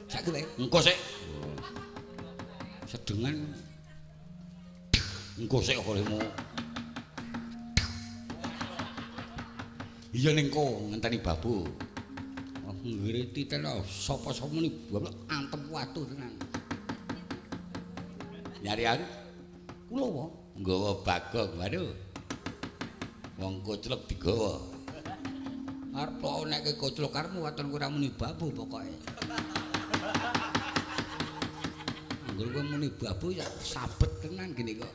Saiki wae. Engko sik. Sedengan. Engko sik olehmu. Iya ning ko ngenteni babu. Ngriti tenan sapa-sapa muni babu antem watu tenan. Nyarian kula wae nggawa bagong. Waduh. Wong koclok digawa. Arep kok nek koclok karepmu waton ora muni babu pokoke. Angger kowe muni babu ya sabet tenan gini kok.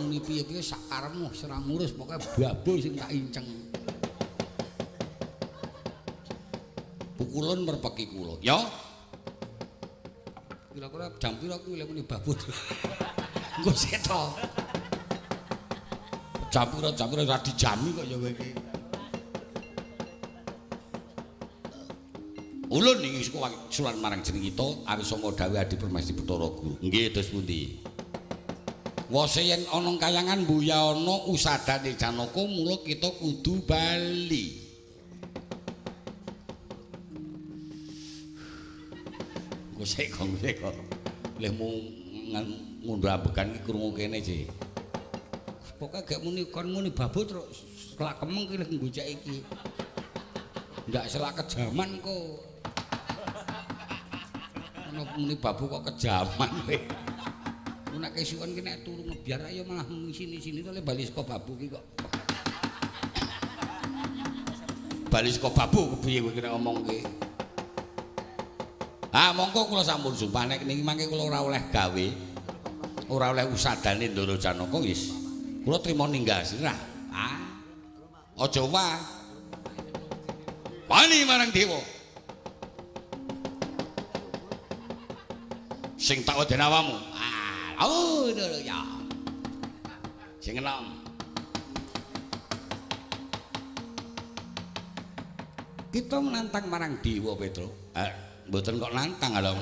Muni piye-piye sak karepmu ora ngurus pokoke babu sing tak inceng. Pukulun merpeki kula. Ya. Kira-kira jam pira kuwi lek muni babu. Engko seto. Jam pira ora dijami kok ya kowe iki. Ulun iki surat marang jeneng kita awis sanga dawuh Adi Permesti Bathara Guru. Nggih, dos pundi? Wose yen ana kayangan mbuya ana usadane Janaka mula kita kudu bali. Engko sik kok sik. Lehmu ngunduh ambegan iki krungu kene, Ci. Pokoke gek muni kon muni babu terus selak kemeng ki lek nggojek iki. Ndak selak kejaman kok. Ono muni babu kok kejaman kowe. Nek kesuwen ki nek turu ngebiar ayo malah ngisini-sini to le bali saka babu ki kok. Bali saka babu kepiye kowe nek ngomong ki. Ah mongko kula sampun sumpah nek niki mangke kula ora oleh gawe. Ora oleh usadane Ndara Janaka wis. Kula trima ninggal sirah. Ah. Aja wae. Wani marang dewa. Sing tak wedeni awamu. Ah, oh lho ya. Sing enom. Kita menantang marang dewa, Petro. Mboten kok nantang lho.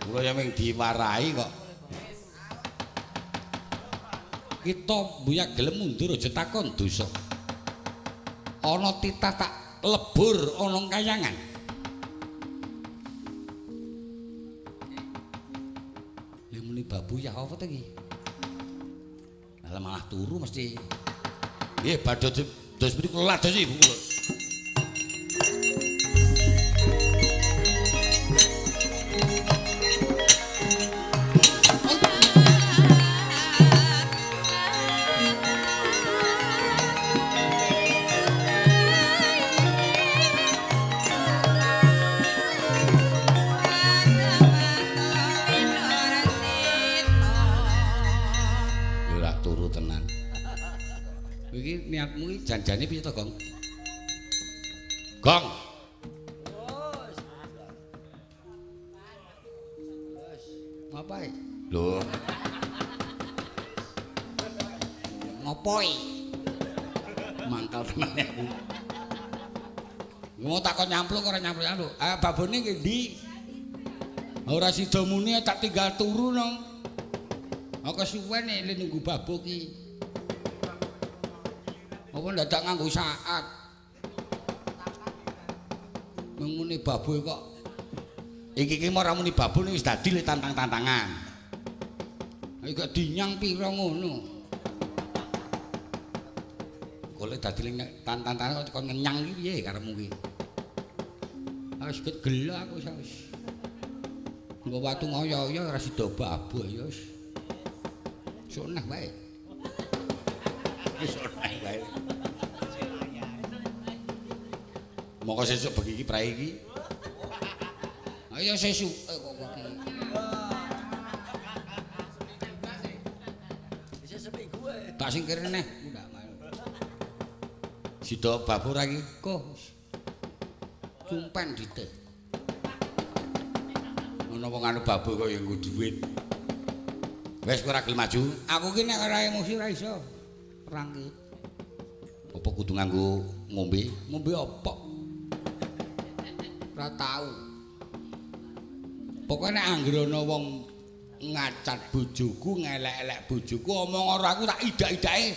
Kula ya mung diwarahi kok. Kita mbuya gelem mundur aja takon dosa. Ana titah tak lebur ana kayangan. Lha muni babu ya apa to iki? Lah malah turu mesti. Nggih badhe dos pundi kula ladosi ibu kula. Niatmu iki janjane piye to, Gong? Gong. Ngapae? Lho. Ngopo iki? Mangkal tenan aku. Mau takon nyampluk ora nyampluk-nyampluk. Ah babone ki ndi? Ora sida muni tak tinggal turu nang. Aku kesuwen le nunggu babu ki. Apa ndadak nganggo saat. Muni babu kok. Iki iki ora muni babu wis dadi le tantang-tantangan. Iki kok dinyang pira ngono. Golek dadi tantang-tantangan kok ngenyang iki piye karepmu ki? Wis gelo aku wis. Nggo watu ngoyo-oyo ora sida babu ya wis. Sunah wae. Sunah wae. Monggo sesuk bengi iki prae iki. Ayo sesuk kok iki. Isih seminggu ae. Tak singkir neh. Sida babu ra iki? Kok. Cumpen dite. Ono wong anu babu kok ya nggo dhuwit. Wis ora gelem maju. Aku ki nek ora emosi ora iso. Perang ki. Apa kudu nganggo ngombe? Ngombe apa? Ora tau. Pokoke nek anggere ana wong ngacat bojoku, ngelek-elek bojoku, omong ora aku tak idak-idake.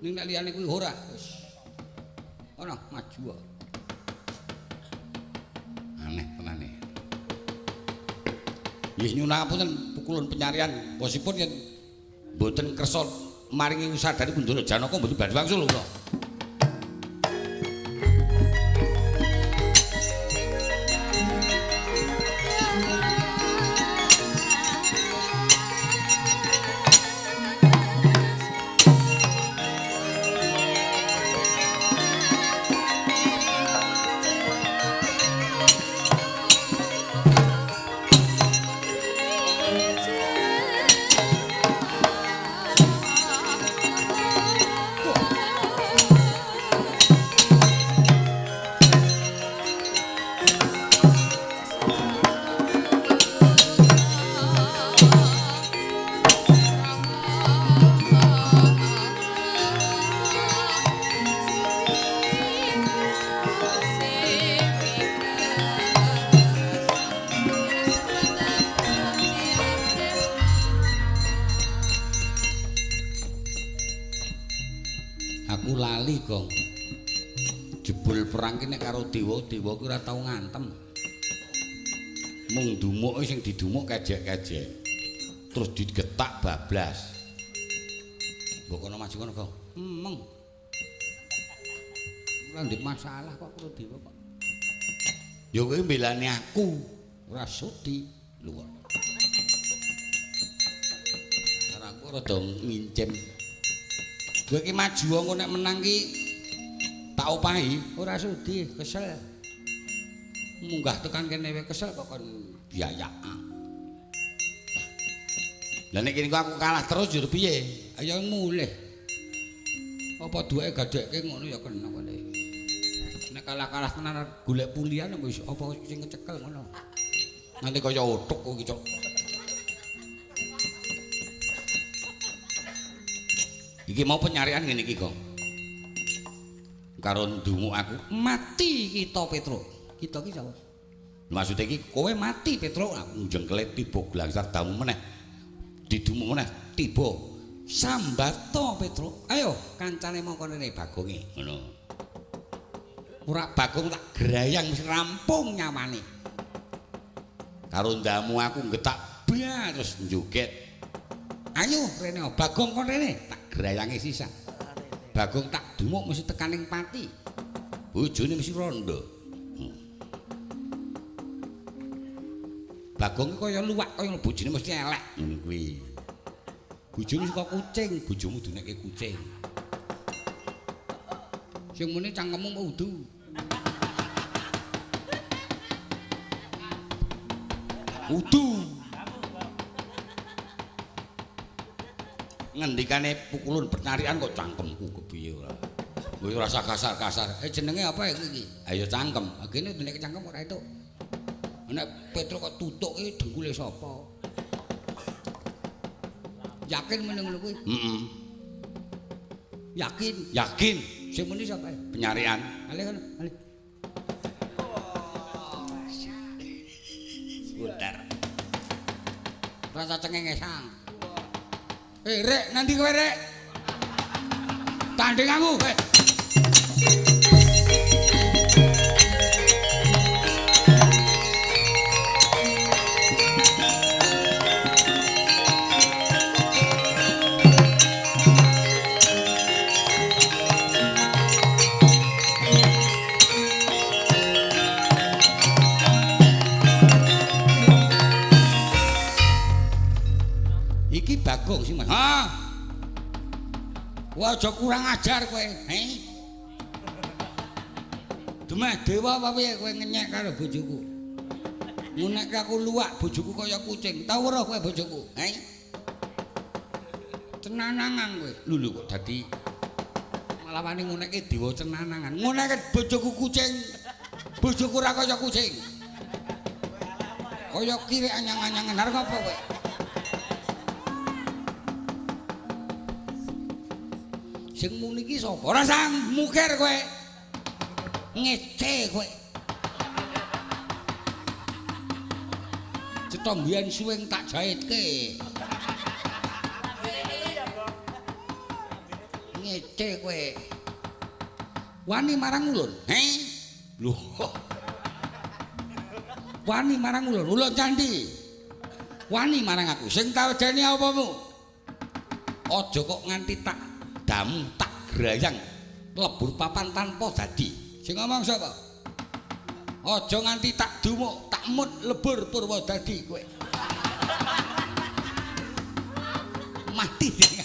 Ning nek liyane kuwi ora. Wis. Ana maju kok. Aneh tenane. Nggih nyuwun ngapunten pukulun penyarian bosipun yen mboten kersa maringi usadari Kundara Janaka mboten badhe wangsul kula. Aku lali, Gong. Jebul perang ki nek karo dewa, dewa ki ora tau ngantem. Mung dumuke sing didumuk kejek-kejek. Terus digetak bablas. Mbok kono maju kono, Gong. Meng. Ora ndek masalah kok karo dewa kok. Ya kowe mbelani aku, ora sudi. Lho kok. Aku rada ngincim. Kowe iki maju engko nek menang ki tak opahi, ora sudi, kesel. Munggah tekan kene wae kesel kok kon biayakan. Lah nek kene aku kalah terus yo piye? Ayo mulih. Apa duweke gadekke ngono ya kena kene. Nek kalah-kalah tenan golek pulian wis apa sing ngecekel ngono. Nanti kaya othuk iki cok. Iki mau penyarian ngene iki, Gong. Karo ndumuk aku, mati kita Petruk. Kita iki sapa? Maksude iki kowe mati Petruk, aku jengkele tiba glangsar damu meneh. Didumuk meneh tiba. Sambato Petruk. Ayo kancane mongko rene Bagonge. Ngono. Ora Bagong tak grayang wis rampung nyawane. Karo ndamu aku nggetak bah terus njoget. Ayo rene Bagong kon rene tak grayange sisa. Bagong tak dumuk mesti tekaning pati. Bojone mesti rondo. Bagong kaya luwak kaya bojone mesti elek ngono kuwi. Bojone suka kucing, bojomu dunekke kucing. Sing muni cangkemmu apa udu? Udu. Ngendikane pukulun penarian kok cangkemku kepiye ora. Kowe ora usah kasar-kasar. Jenenge apa iki? Ayo cangkem. Agene nek cangkem ora entuk. Nek Petruk kok tutuk iki dengkule sapa? Yakin meneng ngono kuwi? Heeh. Yakin? Yakin. Sing muni sapa? Penyarian. Ale kono, ale. Sebentar. Rasa cengengesan. Rek, nanti kowe rek. Tanding aku, kowe. Iki Bagong sing Mas. Ha. Wah, aja kurang ajar kowe, he? Demeh dewa apa piye kowe ngenyek karo bojoku? Ngunekke aku luwak bojoku kaya kucing. Tau ora kowe bojoku, he? Cenanangan kowe. Lho lho kok dadi malah wani ngunekke dewa cenanangan. Ngunekke bojoku kucing. Bojoku ora kaya kucing. Kaya kirik anyang-anyangan arep apa kowe? Sing muni iki sapa? Ora sang mukir kowe. Ngece kowe. Cetha mbiyen suwing tak jahitke. Ngece kowe. Wani marang ulun. He? Lho. Wani marang ulun, ulun candi. Wani marang aku. Sing tak wedeni apamu? Aja kok nganti tak damu, tak grayang lebur papan tanpa dadi. Sing ngomong sapa? Aja nganti tak dumuk, tak mut lebur Purwodadi kowe. Mati dhewe.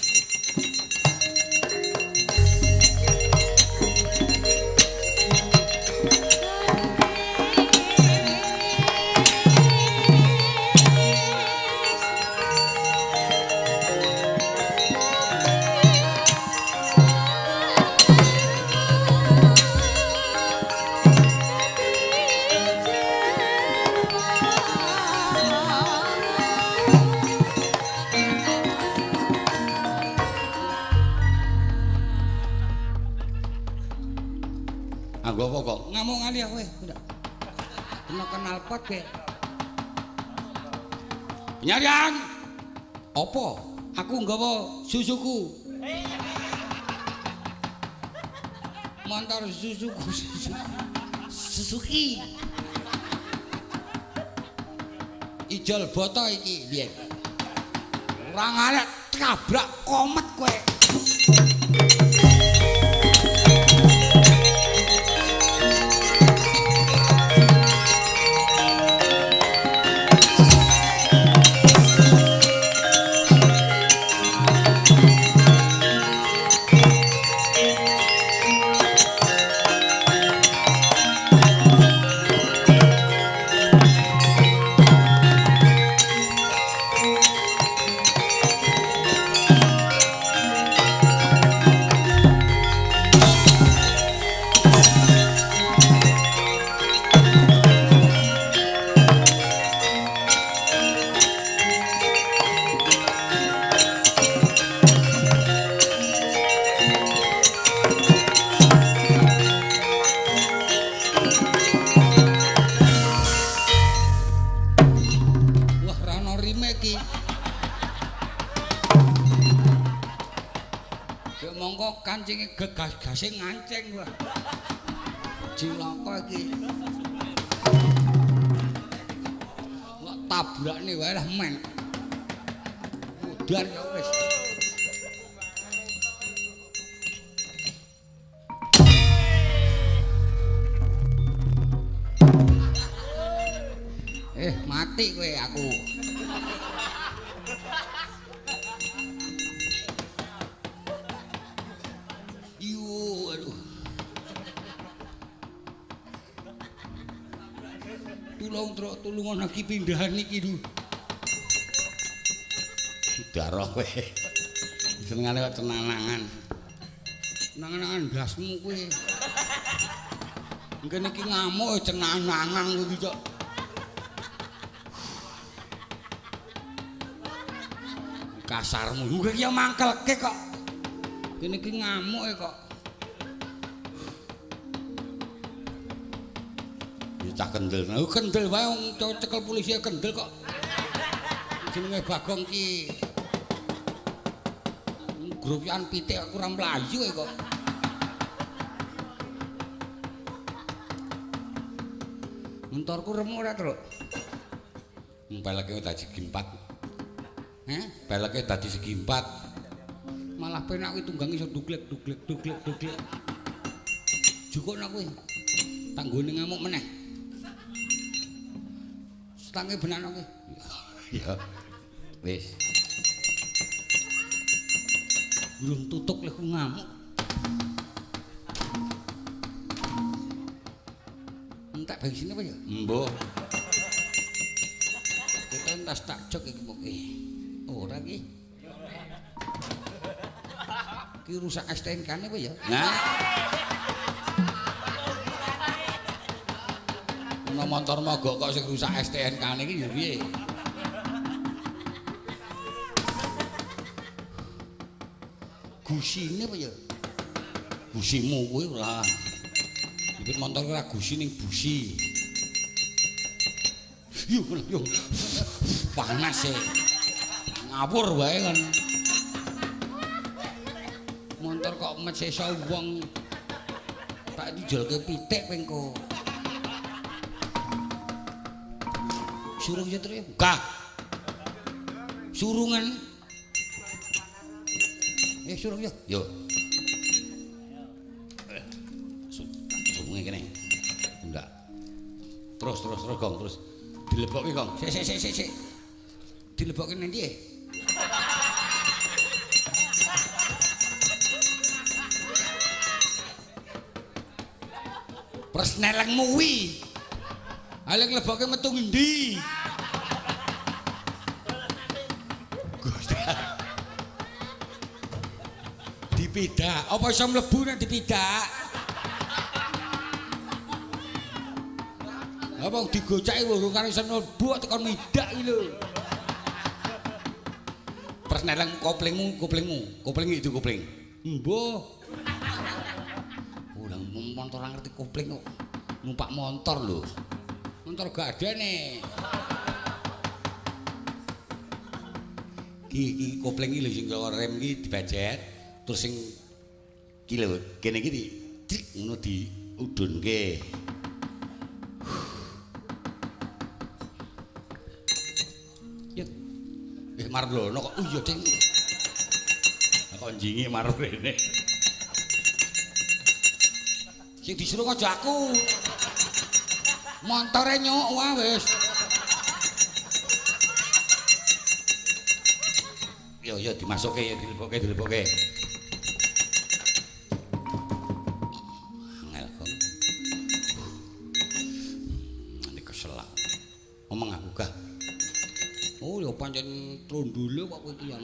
Anggo apa kok? Ngamuk ngali kowe. Kena kenal pot kowe. Penyarian. Apa? Aku nggawa susuku. Montor susuku Suzuki. Ijol boto iki biyen. Ora ngalek tabrak komet kowe. Kancinge gegas-gase ngancing wah. Cilaka iki. Kok tabrakne wae lah men. Udan ya wis. Mati kowe aku. Tulung truk tulungan lagi pindahan iki lho. Darah kowe. Senengane kok cenanangan. Cenanangan ndasmu kowe. Mungkin iki ngamuk cenanangan kowe iki cok. Kasarmu kowe iki ya mangkelke kok. Kene iki ngamuk kok. Cah kendel. Nah, kendel wae wong cekel polisi kendel kok. Jenenge Bagong ki. Gropian pitik aku ora mlayu kok. Montorku remuk ora, Truk? Peleke dadi segi empat. Heh, peleke dadi segi empat. Malah penak kuwi tunggang iso duglek duglek duglek duglek. Jukukno kuwi. Tanggone ngamuk meneh. Stange benakno kuwi. Ya. Wis. Belum tutuk lek ngamuk. Entek bensin apa ya? Mbuh. Kita entas tak jok iki pokoke. Ora iki. Iki rusak STNK-ne apa ya? Nah. Ana motor mogok kok sing rusak STNK-ne iki ya piye? Gusine apa ya? Gusimu kuwi ora. Iki motor ora gusi ning busi. Yo yo. Panas e. Ngawur wae kan. Motor kok mesesa wong. Tak dijolke pitik kowe engko. Surung ya terus. Gah. Surungan. Surung ya. Yo. Surunge kene. Enggak. Terus Gong, terus. Dilebokke, Gong. Sik sik sik sik. Dilebokke nang ndi? Persnelengmu kuwi. Alek lebokke metu ngendi? Dipidak, apa iso mlebu nek dipidak? Apa digocaki urung karo iso mlebu kok tekan midak iki lho. Persneleng koplingmu, kopling itu kopling. Mbuh. Ulang motor ora ngerti kopling kok. Numpak motor lho. Motor gak ada nih. Iki kopling iki lho sing rem iki dibajet, terus sing iki lho kene iki di ngono diudunke. Ya. Marlono kok iya ding. Kok njingi marene. Sing disuruh aja aku. Montore nyuk wae wis. Yo yo dimasuke ya dilebokke. Angel kok. Ini keselak. Ngomong aku gah. Oh ya pancen trondule kok kowe iki yang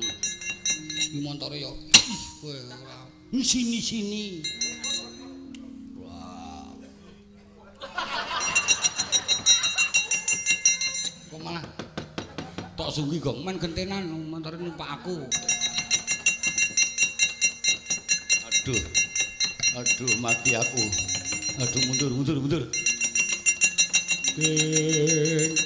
iki montore ya kowe ora sini-sini. Wah. Kok malah tok sunggi gong men gentenan montore numpak aku. Aduh. Aduh mati aku. Aduh mundur. Ding.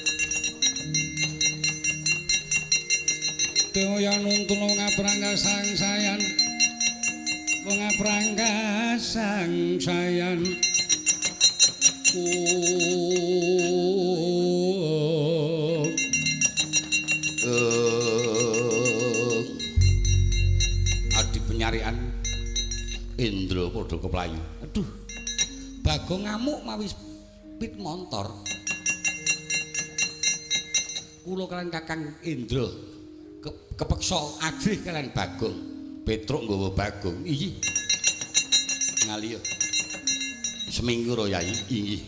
Dewa nuntun ngaprangka sangsayan. Ngaprangka sangsayan. Adi penyarian Indra padha keplayu. Aduh. Bagong ngamuk mawi pit montor. Kula kalian Kakang Indra kepeksa ajrih kalian Bagong. Petruk nggawa Bagong. Iki ngaliyo. Seminggu ro Yai inggih.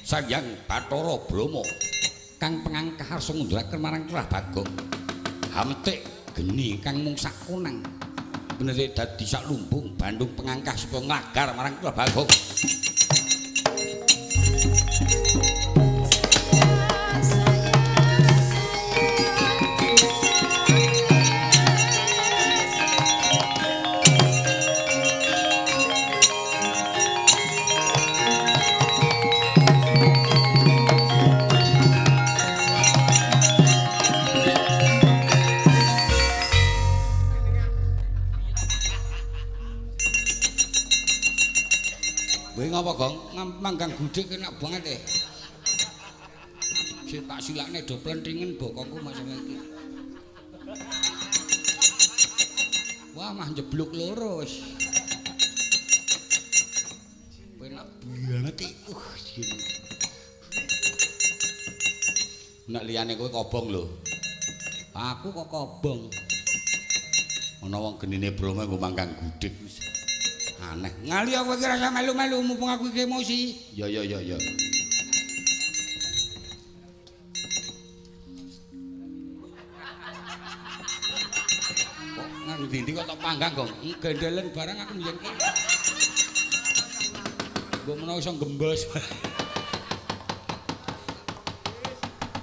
Sang Hyang Bathara Brahma kang pengangkah arsa ngunduraken marang Trah Bagong. Hamtik geni kang mung sakonang. Benere dadi sak lumbung Bandung pengangkah supaya nglagar marang Trah Bagong. Apa Gong? Manggang gudhek enak banget e. Sik tak silakne do plentingen bokongku masuk iki. Wah, mah njebluk loro wis. Enak banget iki. Nek liyane kowe kobong lho. Aku kok kobong. Ana wong genine Brahma nggo manggang gudhek wis. Aneh. Ngali aku iki rasa melu-melu mumpung aku iki emosi. Ya. Kok nang ndi-ndi kok tok panggang, Gong? Gendelen barang aku mbiyen ki. Mbok menawa iso gembos.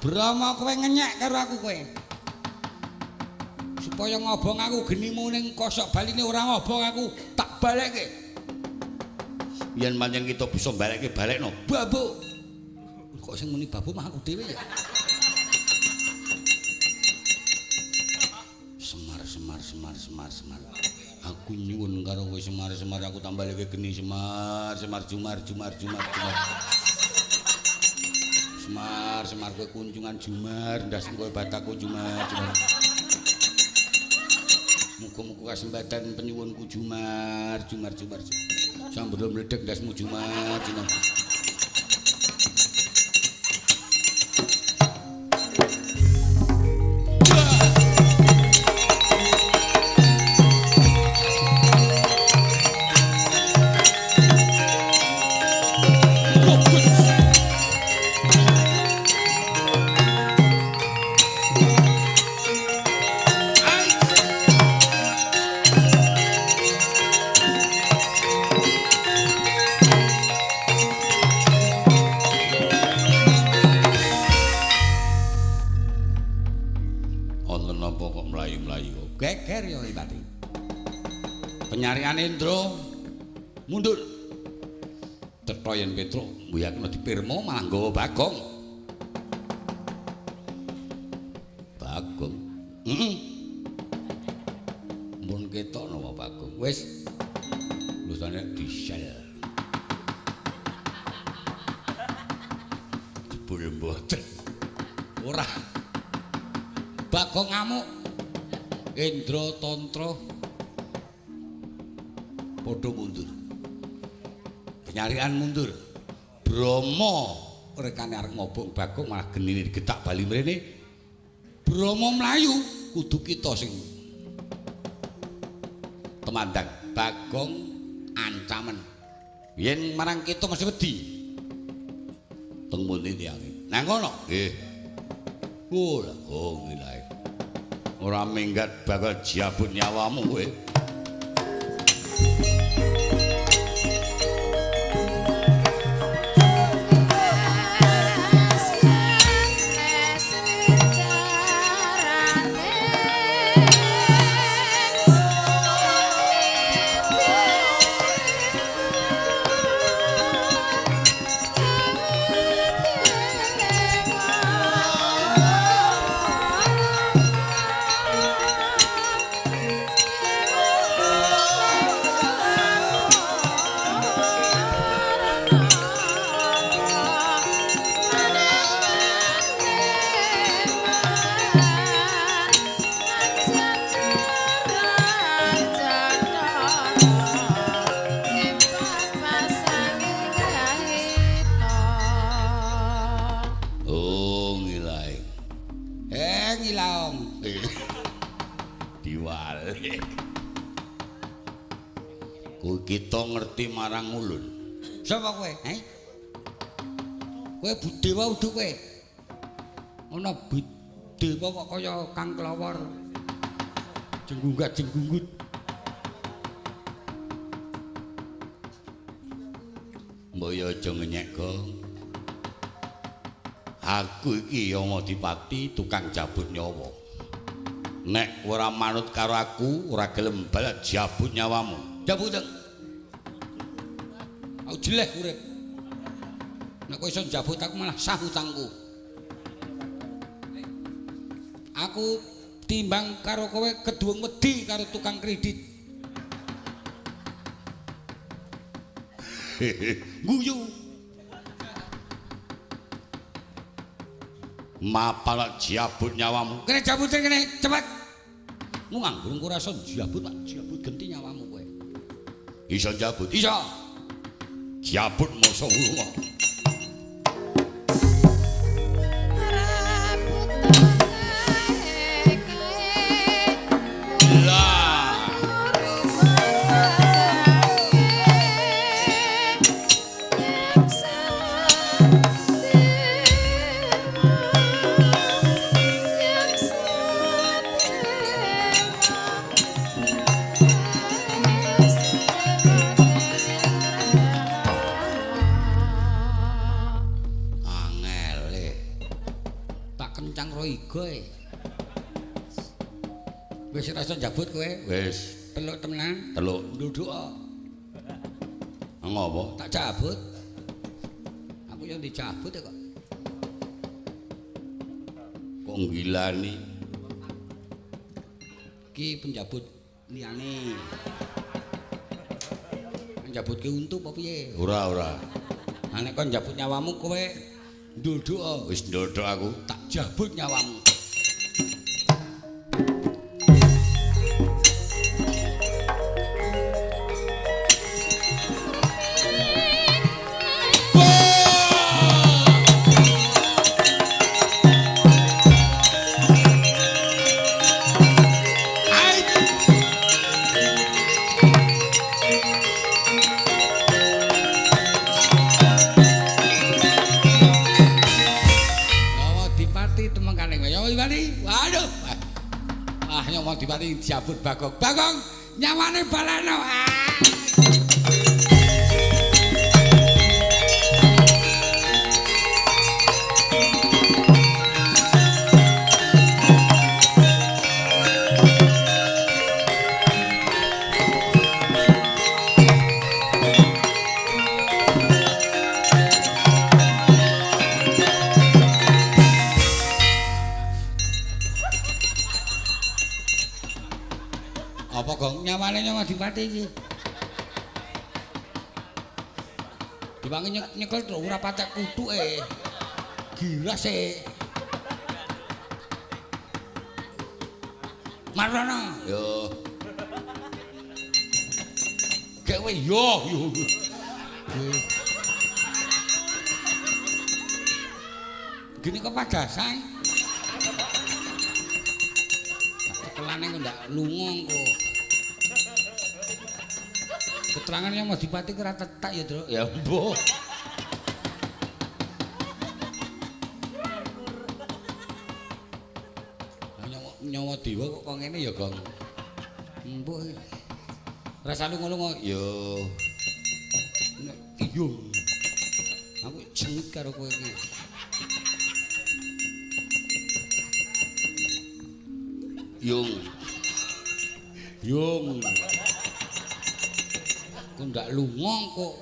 Brahma kowe ngenyek karo aku kowe. Supaya ngobong aku genimu ning kosok baline ora ngobong aku tak balekke. Yen pancen kita bisa balekke balekno. Babuk. Kok sing muni babuk mah aku dhewe ya. Semar. Aku nyuwun karo kowe Semar, Semar aku tambah leke geni Semar, Semar Jumar Jumar Jumar Jumar. Semar, Semar kowe kunjungan Jumar, ndas kowe bataku Jumar, Jumar. Muga-muga kasembatan penyuwunku Jumar, Jumar Jumar. Sambel mledek ndasmu Jumar, Jumar. Penyarian Indra mundur. Cetha yen Petruk mbuyakno dipirma malah nggawa Bagong. Bagong. Heeh. Mun ketok napa Bagong. Wis. Lusane disel. Jebul mboten. Ora. Bagong ngamuk. Indra Tantra padha mundur. Penyarian mundur. Brahma rekane arep ngobong Bagong malah genine digetak bali mrene. Brahma mlayu kudu kita sing temandang. Bagong ancaman. Yen marang kita mesti wedi. Teng pundi tiyange? Nang kono. Nggih. Oh, lah gong ilahe. Ora minggat bakal jabut nyawamu kowe. Kita ngerti marang ulun. Sapa kowe? Heh? Kowe budewa udu kowe. Ana budewa kok kaya Kang Klawor. Jenggunggat jenggunggut. Mbok ya aja ngenyek, Gong. Aku iki Yamadipati tukang jabut nyawa. Nek ora manut karo aku, ora gelem balik jabut nyawamu. Jabut. Aku jelek urip. Nek kowe iso njabut aku malah sah utangku. Aku timbang karo kowe keduwung wedi karo tukang kredit. Guyu. Mapal jabut nyawamu. Kene jabute kene cepet. Nganggur ora iso njabut, tak jabut genti nyawamu kowe. Iso njabut? Iso. Jabut masa ulung. Lah. Wis ora iso njabut kowe. Wis, teluk temenan. Teluk nduduk kok. Ngopo? Tak cabut. Aku yo dicabut kok. Kok nggilani. Ki penjabut liyane. Njabutke untu apa piye? Ora, ora. Lah nek kon njabut nyawamu kowe ndodhok. Wis ndodhok aku. Tak jabut nyawamu. Dipati jabut Bagong. Bagong nyawane balano. Apa gong nyawane nyawa dipati iki? Diwangi nyekel terus ora patek kutuke. Gilas e. Marana. Yo. Gek kowe yo yo. Gini kok padasan. Cekelane kok ndak lunga engko. Keterangannya mau dipati ora tetak ya, Truk. Ya mbuh. Nyawa dewa kok kok ngene ya, Gong. Mbuh. Rasa lunga-lunga yo. Iya. Aku sengit karo kowe iki. Yung. Yung. Aku ndak lunga kok.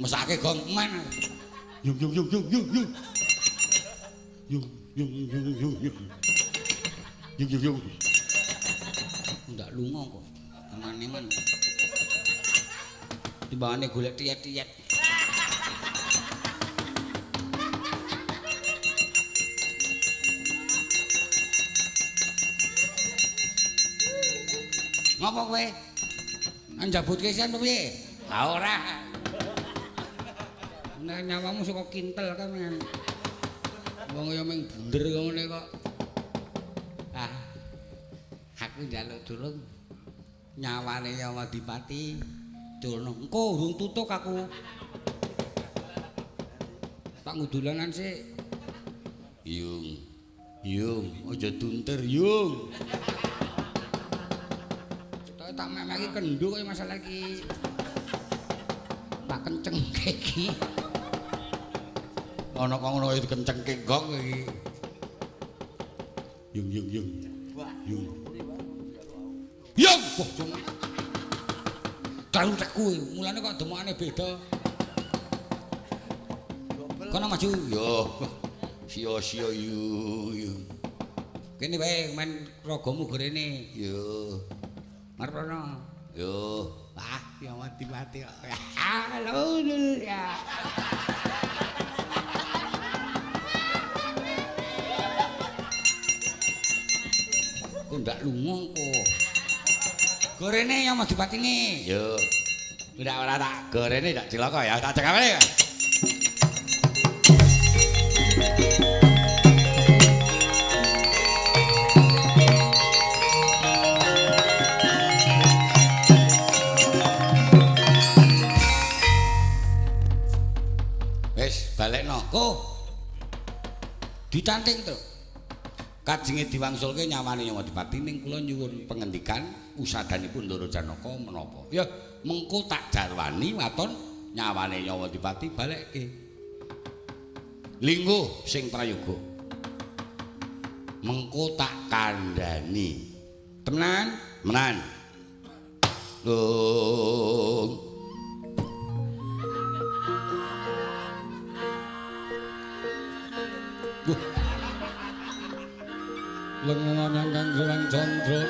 Mesake Gong men. Yung yung yung yung yung yung. Yung yung yung yung yung. Yung yung yung. Ndak lunga kok. Eman-eman. Timbangane golek tiyet-tiyet. Ngapa kowe? Njabutke sian piye? Ha ora. Nek nyawamu saka kintel kan. Wong ya mung bunder ngene kok. Ah. Aku njaluk tulung nyawane nyawa dipati. Dulno. Engko urung tutuk aku. Tak ngudulanan sik. Yung. Yung, aja tunter yung. Tak memeki kendho kaya masalah iki. Tak kencengke iki. Ana kok ngono kaya dikencengke gong iki. Yung yung yung. Yung. Yung. Wah, cuma. Karo teku, mulane kok demokane beda. Kono maju. Yo. Sia-sia yu yu. Kene wae men ragamu gorene. Yo. Arep rono. Yo. Wah, ya mati-mati kok. Halo ya. Kok ndak lunga kok. Gorene ya Madupatine. Yo. Ora ora tak gorene tak cilaka ya, tak cekane. Wis balekno. Ko. Ditanting to. Kajenge diwangsulke nyawane Madupati ning kula nyuwun pengendikan usadanipun Ndara Janaka menapa. Ya, mengko tak jarwani waton nyawane Madupati balekke. Lingguh sing prayoga. Mengko tak kandhani. Temenan? Menan. Lung. Lengan kang serang candra.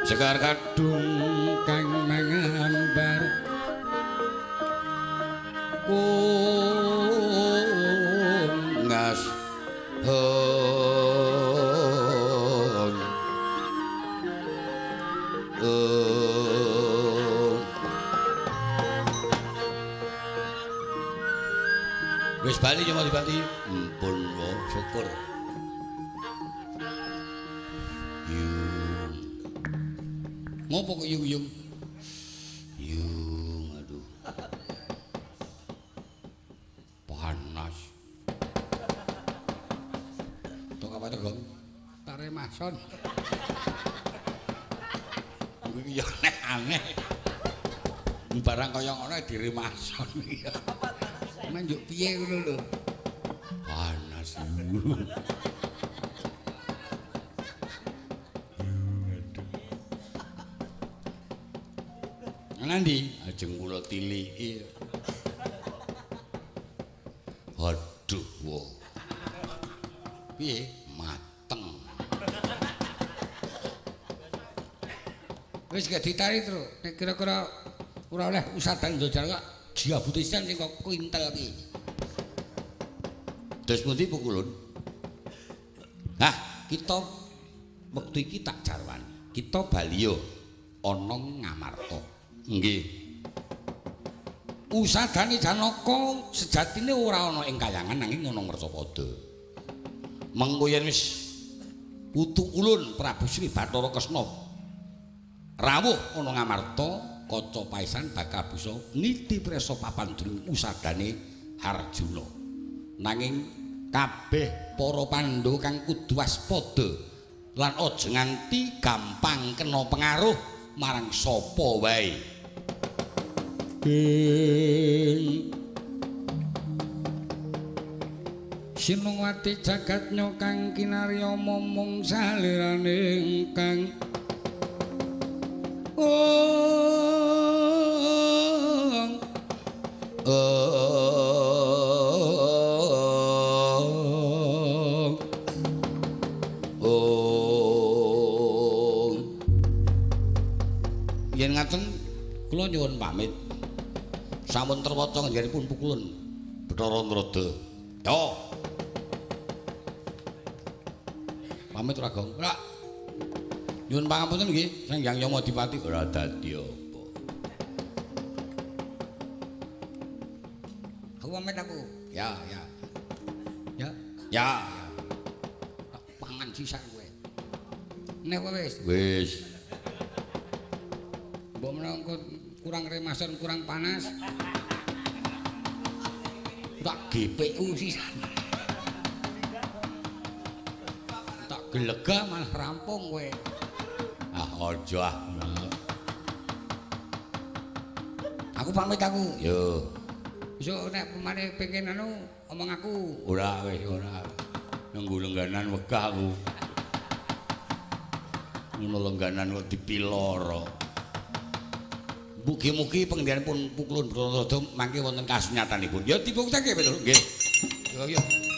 Sekar kadung kang mangambar ngas hong wis bali cuma dibati mpun wo syukur. Yung ngopo kok yung yung yung aduh panas tok apa to gong tare mason iki ya aneh barang kaya ngono diremason iki manjuk piye ngono lho panas. Nandi ajeng kula tiliki. Aduh wo. Piye? Mateng. Wis gak ditarik, Tru. Nek kira-kira ora oleh usadan njojar kok diabutisan sing kok kuintel ki. Terus pundi pukulun? Hah, kita wektu iki tak jarwani. Kita baliyo ana Ngamarta. Nggih. Usadane Janaka sejatine ora ana ing kayangan nanging ana Ngersapada. Mengko yen wis putu ulun Prabu Sri Bathara Kresna rawuh ana Ngamarta, kaca paesan bakal bisa niti presa papan jroning usadane Arjuna. Nanging kabeh para Pandhawa kang kudu waspada lan aja nganti gampang kena pengaruh marang sapa wae. Sinungwati jagat kang kinarya momong salirane kang ong ong yen ngaten kula nyuwun pamit. Sampun terwaca ngendikanipun pukulun Bathara Narada. Yo. Pamit ora gong. Ora. Nyuwun pangapunten nggih, Sang Hyang Yama Dipati ora dadi apa. Aku pamit aku. Ya, ya. Ya. Ya, ya. Tak pangan sisan kowe. Neh kowe wis. Wis. Mbok menawa kurang remason, kurang panas. Tak GPU sisan. Tak gelega malah rampung kowe. Ah aja ah. Aku pamit aku. Yo. Besok nek pemane pengen anu omong aku. Ora wis ora. Nunggu lengganan wegah aku. Ngono lengganan kok dipiloro. Mugi-mugi pengendikanipun Pukulun Bathara Narada mangke wonten kasunyatanipun. Ya dibuktake Petru. Nggih. Yo yo. Aku dewe.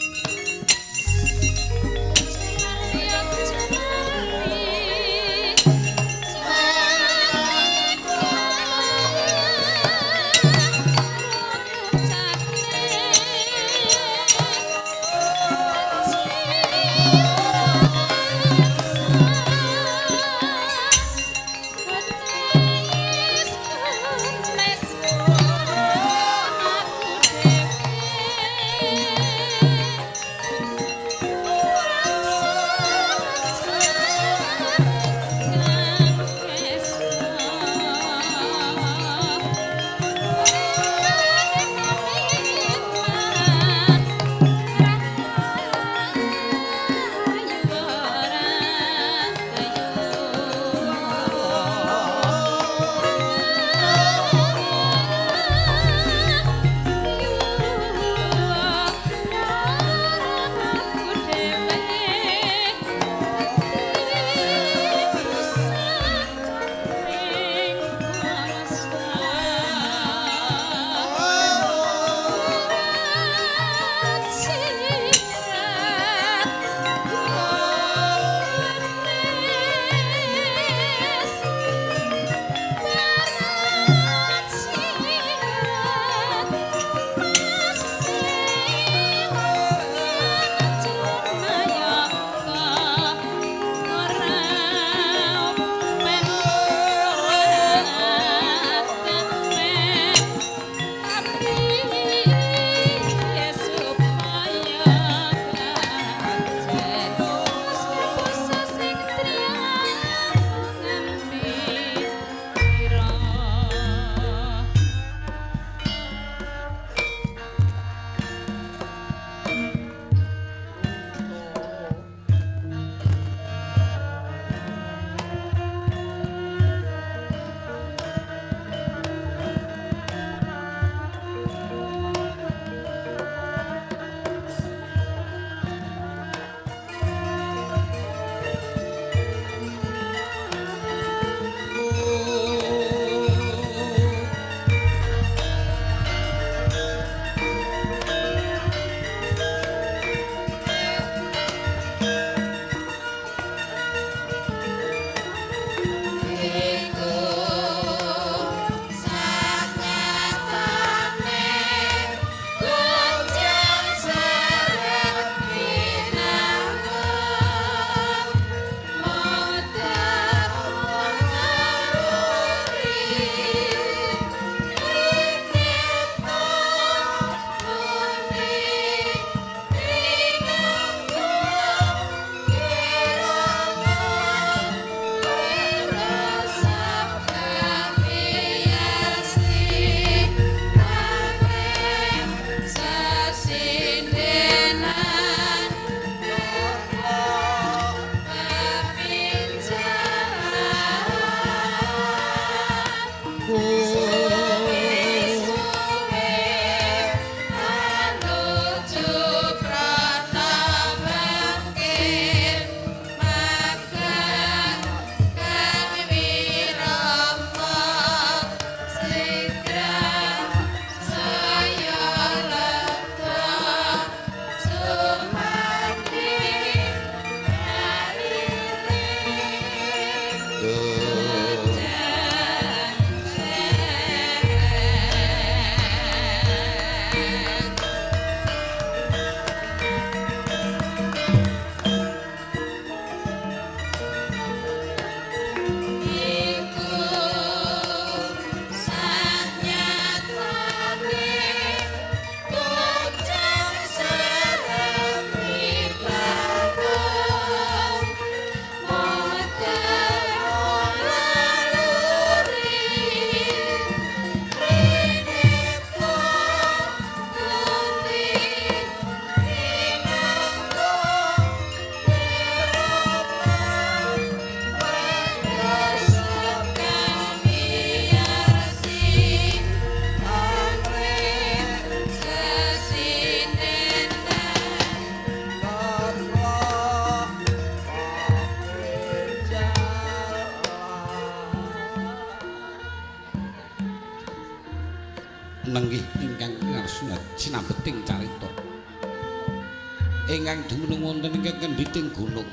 Ingkang dumunung wonten ing kendhiting gunung.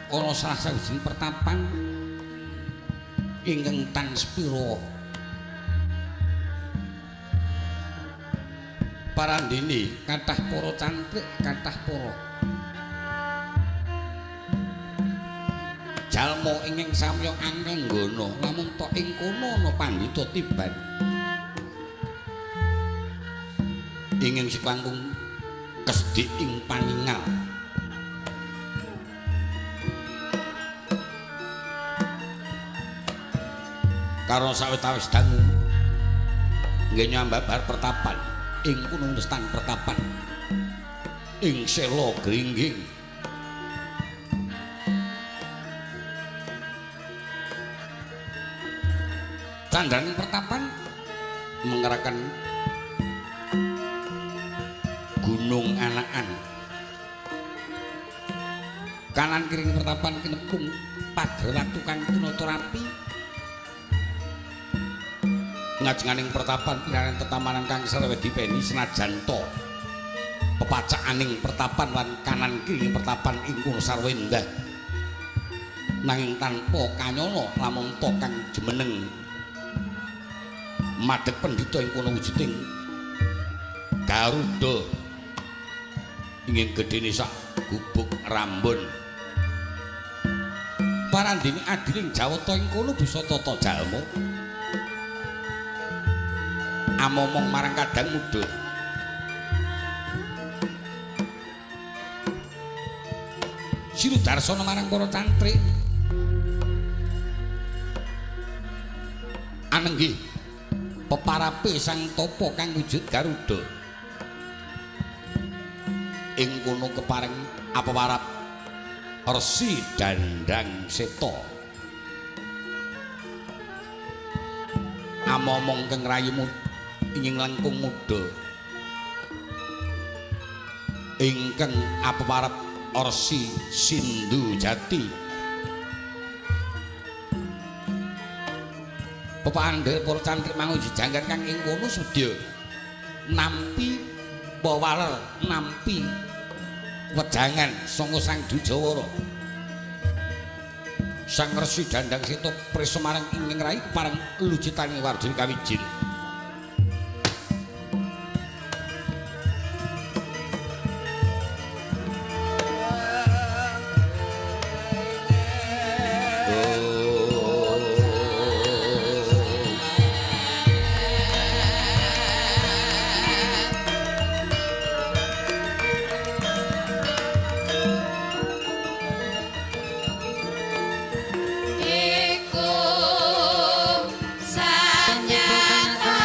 Ana salah sawijining pertapan ingkang tanspira. Parandene kathah para cantrik, kathah para jalma ingkang samya angkanggana lamun tok ing kono ana pandhita tiban. Ingkang siklangkung kesdik ing paningal. Karo sawetawis dangu nggih nyambabar pertapan ing kono nestan pertapan ing sela gringging. Candraning pertapan mengerakan gunung anakan. Kanan kiri pertapan kinepung pager watu kang tinata rapi. Ngajenganing pertapan pinaran tetamanan kang sarwa dipeni senajan to pepacaaning pertapan lan kanan kiri pertapan ing kono sarwa endah. Nanging tanpa kanyana lamun to kang jumeneng madhep pendhita ing kono wujuding Garuda ingin gedene sak gubuk rambun. Parandene adiling Jawata ing kono bisa tata jalma. Amomong marang kadang muda. Sirudarsana marang para cantrik. Anenggih peparape sang tapa kang wujud Garuda. Ing kono kepareng apewarap Resi Dandang Seta. Amomong kang rayimu ingin langkung muda ingkang apewarap Resi Sindhu Jati. Pepandhe para cantrik mangun jejanggan kang ing kono sudya nampi pewaler nampi wejangan sanga Sang Dujawara. Sang Resi Dandang Seta prisa marang ingkang rai kepareng lucitaning warjuni kawijil. Iku sanyata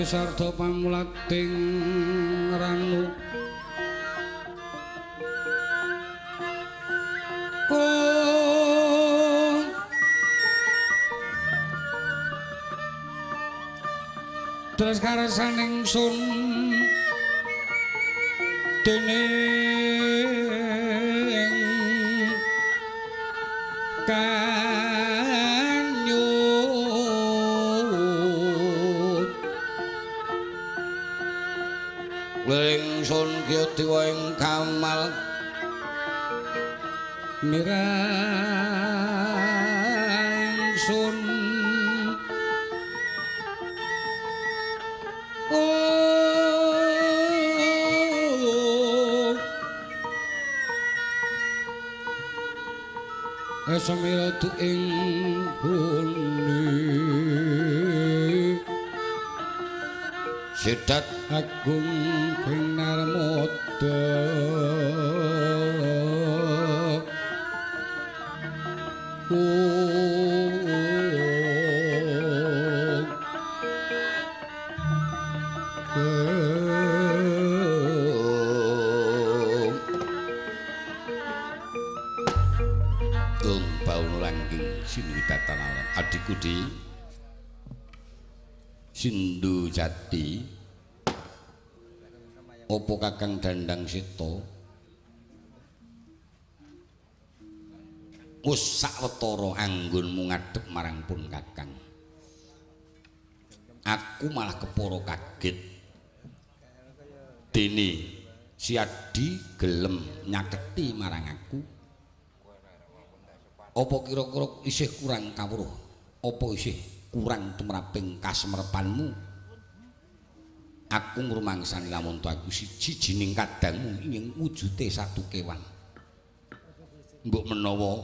Sarda pamulating ranu terus karasaning sun dening kanyut Lingsun kya dewa ing kamal mirangsun Esamiratu ing bune Sidat agung ing Narmada Adikku di Sindu Jati opo Kakang Dandang Seta wis sawetara anggonmu ngadhep marang pun Kakang. Aku malah kepara kaget dene Siadi gelem nyaketi marang aku. Apa kira-kira isih kurang kawruh? Apa isih kurang tumraping kasmerpanmu? Aku ngrumangsani lamun aku siji jining kadangmu ing wujute satu kewan. Mbok menawa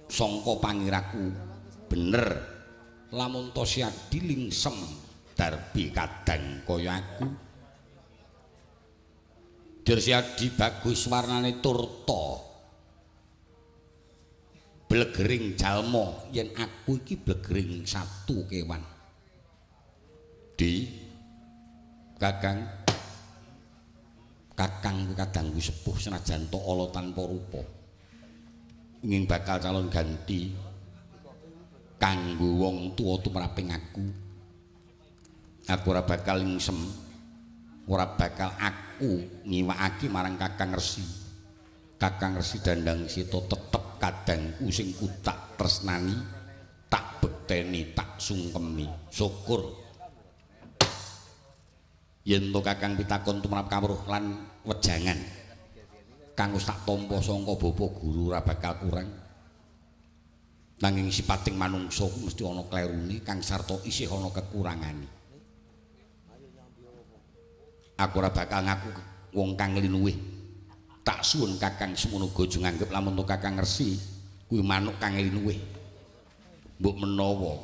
sangka pangiraku bener lamun to Siadi lingsem darbi kadang kaya aku. Dir Siadi bagus warnane turta. Blegering jalma yen aku iki blegering satu kewan. Di Kakang Kakang kadangku sepuh senajan to ala tanpa rupa. Ingin bakal calon ganti kanggo wong tuwa tumraping aku. Aku ora bakal lingsem, ora bakal aku ngiwakake marang Kakang Resi. Kakang Resi Dandang Seta tetep kadangku sing ku tak tresnani, tak bekteni, tak sungkemi. Syukur yen to Kakang pitakon tumrap kawruh lan wejangan kang wis tak tampa sangka bapa guru ora bakal kurang. Nanging sipating manungsa ku mesti ana klerune kang sarta isih ana kekurangane. Aku ora bakal ngaku wong kang linuwih. Tak suwun Kakang semono aja nganggep lamun to Kakang Resi kuwi manuk kang linuwih. Mbok menawa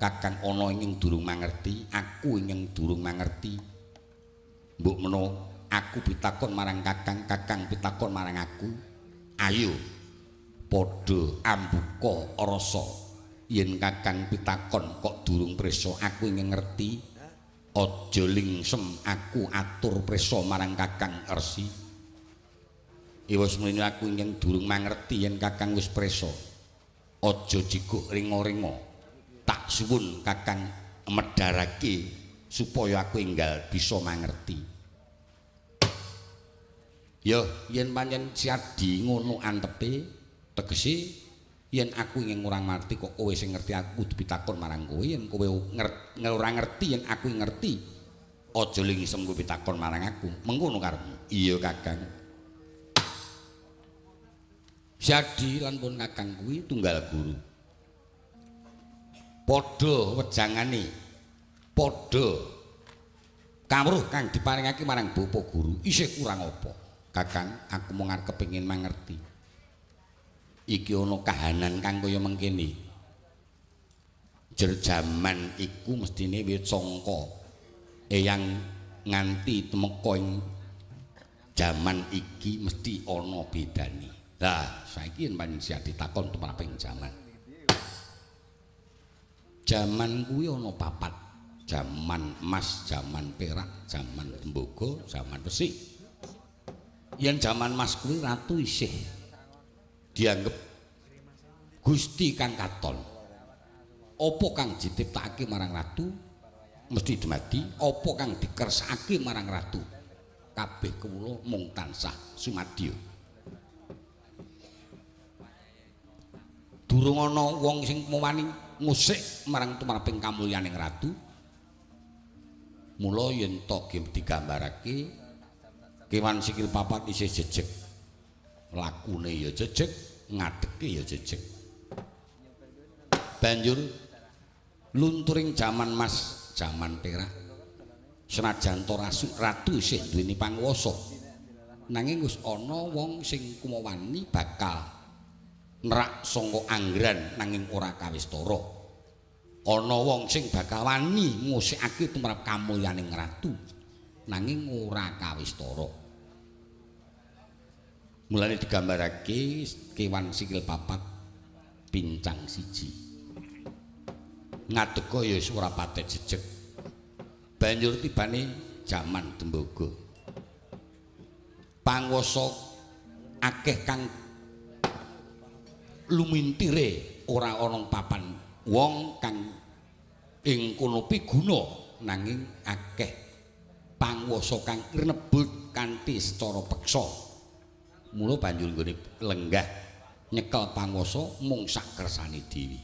Kakang ana ing durung mangerti, aku ing durung mangerti. Mbok menawa aku pitakon marang Kakang, Kakang pitakon marang aku. Ayo padha ambuka rasa. Yen Kakang pitakon kok durung prisa, aku ingin ngerti. Aja lingsem aku atur prisa marang Kakang Resi. Iwis mrene aku ingkang durung mangerti yen Kakang wis prisa. Aja jiguh ringa-ringa. Tak suwun Kakang medharake supaya aku enggal bisa mangerti. Ya, yen pancen Siadi ngono antepe, tegese yen aku ingin ora ngerti kok kowe sing ngerti aku kudu pitakon marang kowe, yen kowe ora ngerti yen aku ngerti, aja lingsem kowe pitakon marang aku. Mengkono karepmu. Iya Kakang. Siadi lan pun Kakang kuwi tunggal guru. Padha wejangane, padha kawruh kang diparingake marang bapa guru isih kurang apa? Kakang, aku mung arep kepengin mangerti. Iki ana kahanan kang kaya mengkene. Jer jaman iku mestine wit sangka eyang nganti tumeka ing jaman iki mesti ana bedane. Lah, saiki yen pancen Siadi takon tumraping jaman. Jaman kuwi ana papat. Jaman emas, jaman perak, jaman tembaga, jaman besi. Yen jaman emas kuwi ratu isih dianggep Gusti kang katon. Apa kang ditiptakake marang ratu mesti dumadi, apa kang dikersakake marang ratu kabeh kawula mung tansah sumadya. Durung ana wong sing wani ngusik marang tumraping kamulyaning ratu. Mula yen to digambarake kewan sikil papat isih jejeg. Lakune ya jejeg, ngadeke ya jejeg. Banjur lunturing jaman mas, jaman perak. Senajan to ratu isih duweni panguwasa, nanging wis ana wong sing kumawani bakal nerak sangka anggeran nanging ora kawistara. Ana wong sing bakal wani ngusikake tumrap kamulyaning ratu nanging ora kawistara. Mulane digambarake kewan sikil papat pincang siji. Ngadega ya wis ora patek jejeg. Banjur tibane jaman tembaga. Panguwasa akeh kang lumintire ora ana papan wong kang ing kono piguna, nanging akeh panguwasa kang rinebut kanthi secara peksa. Mula banjur nggone lenggah nyekel panguwasa mung sak kersane dhewe.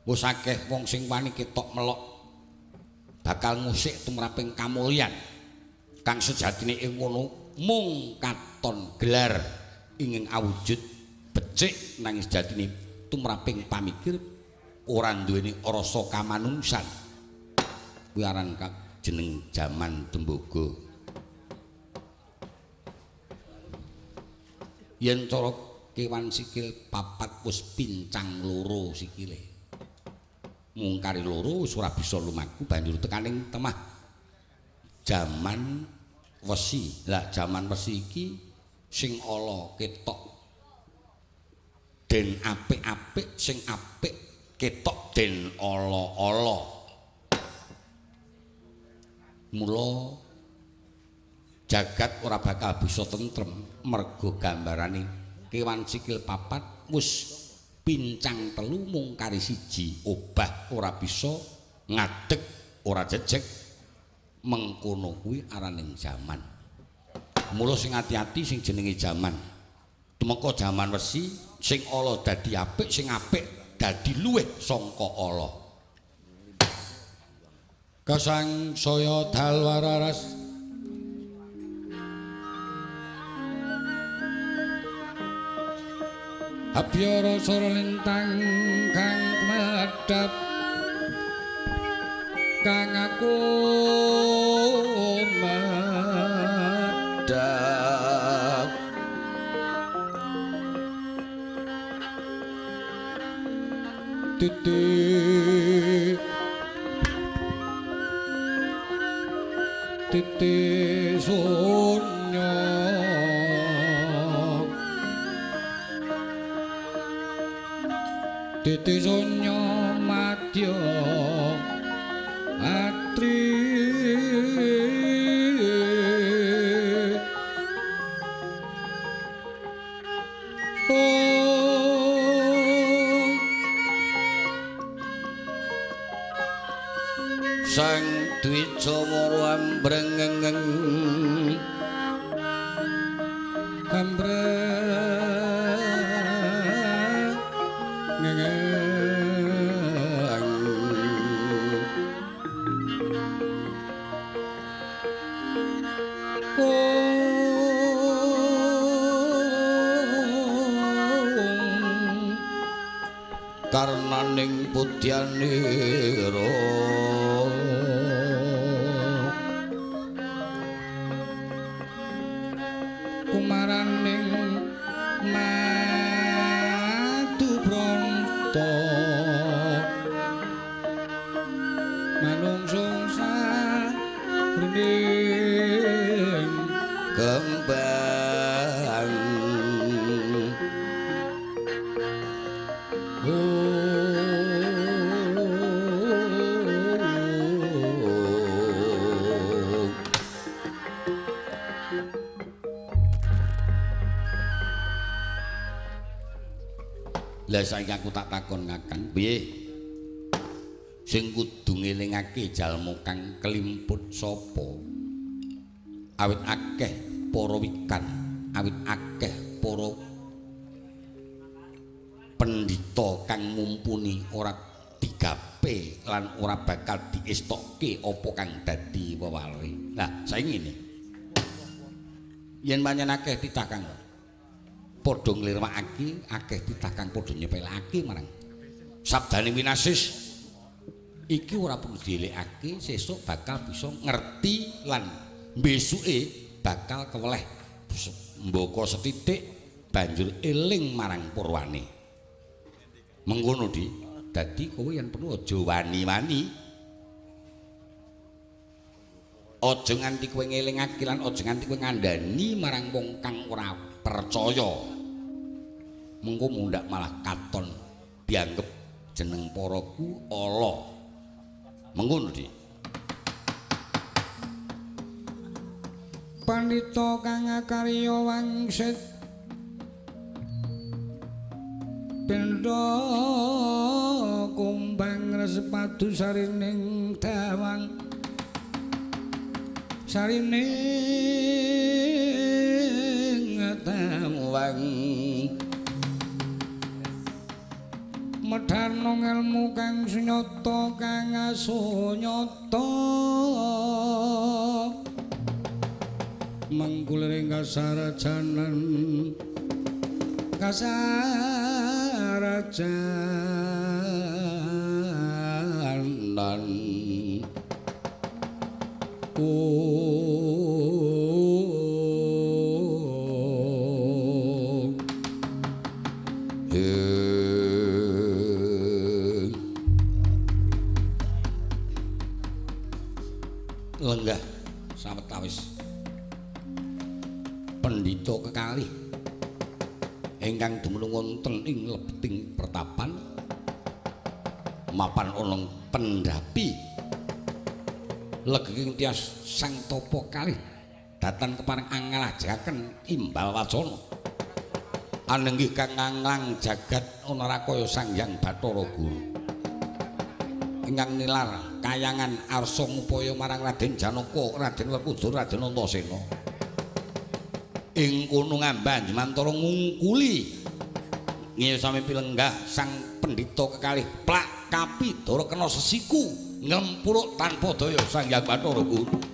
Wis akeh wong sing wani ketok melok bakal ngusik tumraping kamulyan kang sejatine ing kono mung katon gelar ingin awujud becik, nanging sejatine tumraping pamikir ora duweni rasa kamanungsan. Kuwi aran jeneng jaman tembaga. Yen cara kewan sikil papat wis pincang loro sikile, mung kari loro wis ora bisa lumaku. Banjur tekaning temah jaman wesi. Lah jaman wesi iki sing ala ketok den apik-apik, sing apik ketok den ala-ala. Mula jagat ora bakal bisa tentrem mergo gambarane kewan sikil papat wis pincang telu mung kari siji, obah ora bisa ngadeg, ora jejeg. Mengkono kuwi araning jaman. Mula sing ati-ati sing jenenge jaman. Tumeka jaman wesi sing ala dadi apik, sing apik dadi luwih sangka ala. Kasang saya dalwararas abyara sora lintang kang madhap kang aku madhap titik titik sunyo titik sunyo madya atri Sang Dwijawara ambrengeng ambrengeng karnaning pudyanira kumaraning madu bronto manungsung sarining kembang. Lah saiki aku tak takon Kakang, piye? Sing kudu ngelingake jalma kang kelimput sapa? Awit akeh para wikan, awit akeh para pendhita kang mumpuni ora digape lan ora bakal diestokke apa kang dadi weware. Lah saiki ngene. Yen pancen akeh titah kang padha nglirwakake, akeh titah kang padha nyepelake marang sabdane Winasis iki ora perlu dielekake, sesuk bakal bisa ngerti lan besuke bakal keweleh mbaka sethithik banjur eling marang purwane. Mengkono Di, dadi kowe yen perlu aja wani-wani. Aja nganti kowe ngelingake lan aja nganti kowe ngandani marang wong kang ora percaya. Mengko mundhak malah katon dianggep jeneng paraku ala. Mengkono Di. Pandita kang akarya wangsit benda kumbang resepadu sarining dawang sarining dawang medharna ngelmu kang sunyata kang asunyata mangkuliring kasarajanan kasarajanan Lenggah sawetawis pendhita kekalih ingkang dumunung wonten ing lebeting pertapan mapan ana pendhapi legeking tias sang tapa kalih datan kepareng anglajaken imbal wacana anenggih kang nganglang jagat ana rakaya Sang Hyang Bathara Guru ingkang nilar kayangan arsa ngupaya marang Raden Janaka, Raden Werkudara, Raden Antasena. Ing kono ngamban jemantara ngungkuli ngiyosami pilenggah sang pendhita kekalih plak kapidara kena sesiku nglempuruk tanpa daya Sang Hyang Bathara Guru.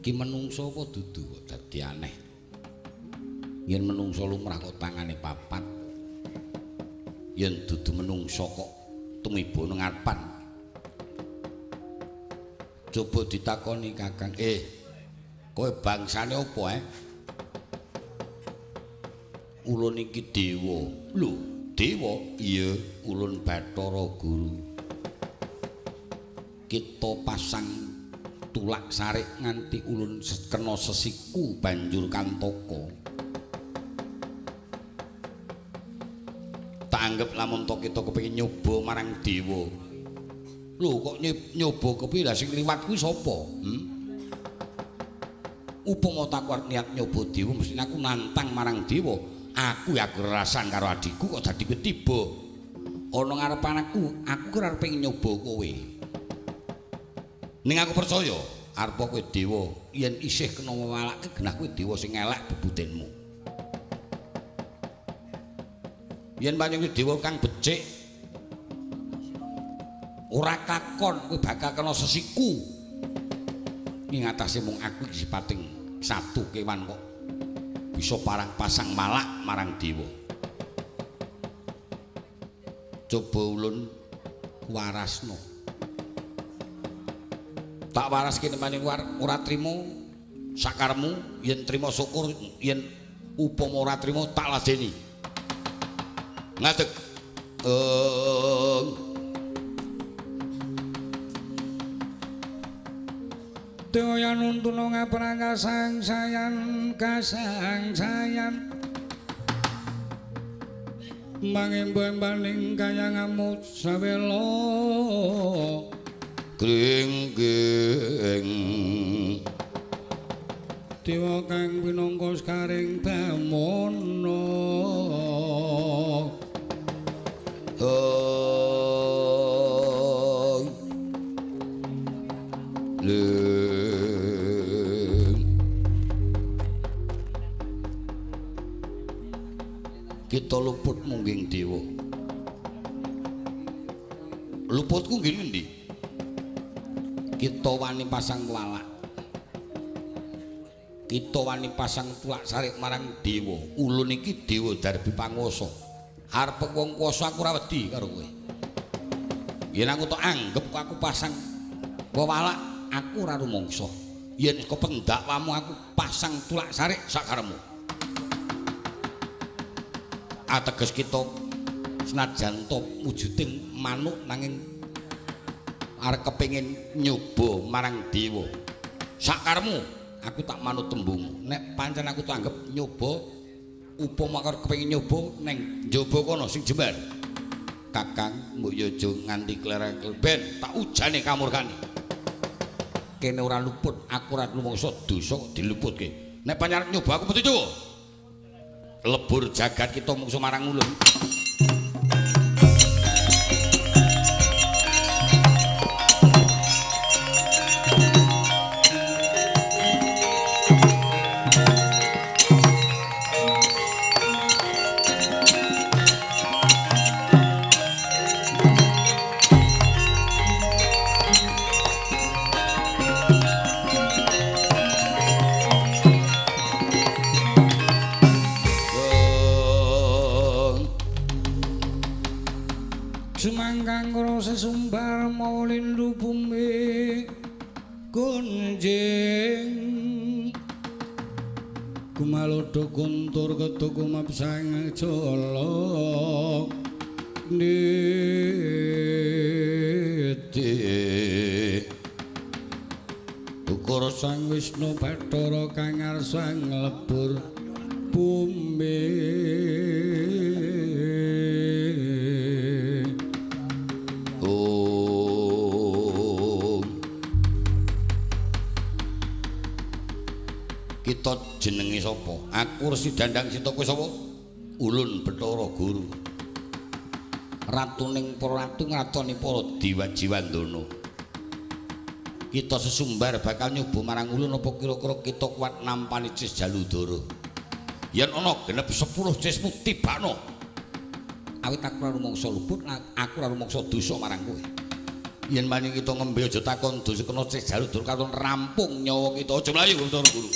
Iki menungso apa dudu kok dadi aneh. Yen menungso lumrah kok tangane papat. Yen dudu menungso kok tumiba nang ngarepan. Coba ditakoni Kakang, kowe bangsane apa, Ulun iki dewa. Lho, dewa? Iya, ulun Bathara Guru. Kita pasang tulak sarik nganti ulun kena sesiku banjur kantaka. Tak anggep lamun to kita kepengin nyoba marang dewa. Lho kok nyoba kepiye? Lah sing liwat kuwi sapa? Upama tak arep niat nyoba dewa mesti aku nantang marang dewa. Aku ya kerasan karo adikku kok dadi kowe tiba. Ana ngarepan aku, aku ora arep nyoba kowe. Ning aku percaya arep kowe dewa yen isih kena wewalake genah kowe dewa sing elek bebudenmu. Yen pancen dewa kang becik ora kakon kowe bakal kena sesiku. Ing atase mung aku iki sipating satu kewan kok bisa parang pasang malak marang dewa. Coba ulun warasno. Tak waraske nemane ora trimo sakaremu, yen trimo syukur, yen upama ora trimo tak ladeni. Ngadeg. Daya nuntuna ngaprang kasangsayan kasangsayan mangembo-embaning kaya ngamut sawela gringging dewa kang pinangka sekaring damana. Kita luput mungging dewa. Luputku nggih ngendi? Kita wani pasang walak. Kita wani pasang tulak sarik marang dewa. Ulun iki dewa darbi panguwasa. Arep wong kuwasa aku ora wedi karo kowe. Yen aku tok anggep kok aku pasang wewalak, aku ora rumangsa. Yen saka pendakwamu aku pasang tulak sarik sakaremu. Ateges kita senajan to wujuding manuk nanging arep kepengin nyoba marang dewa. Sakaremu aku tak manut tembung. Nek pancen aku tak anggep nyoba, upama aku kepengin nyoba neng njaba kono sing jembar. Kakang mbok yo aja nganti klereng ben tak ujane kamurkane. Kene ora luput, aku ora rumangsa dosa kok diluputke. Nek pancen arep nyoba aku metu coba. Lebur jagat kita mungsu marang ulun. Sesumbar mawa lindu bumi gunjing kumalodo guntur ketuk kumapsang jala niti Ukara Sang Wisnu Bathara kang ngarsa nglebur bumi. Kita jenenge sapa? Aku Resi Dandang Sita. Kowe sapa? Ulun Bathara Guru. Ratuning para ratu ngratoni para dewa jiwandana. Kita sesumbar bakal nyoba marang ulun apa kira-kira kita kuat nampani Cis Jaludara. Yen ana genep 10 cismu tibakno. Awit aku ora rumangsa luput, aku ora rumangsa dosa marang kowe. Yen pancen kita ngembe aja takon dosa kena Cis Jaludara katon rampung nyawa kita. Aja mlayu Bathara Guru.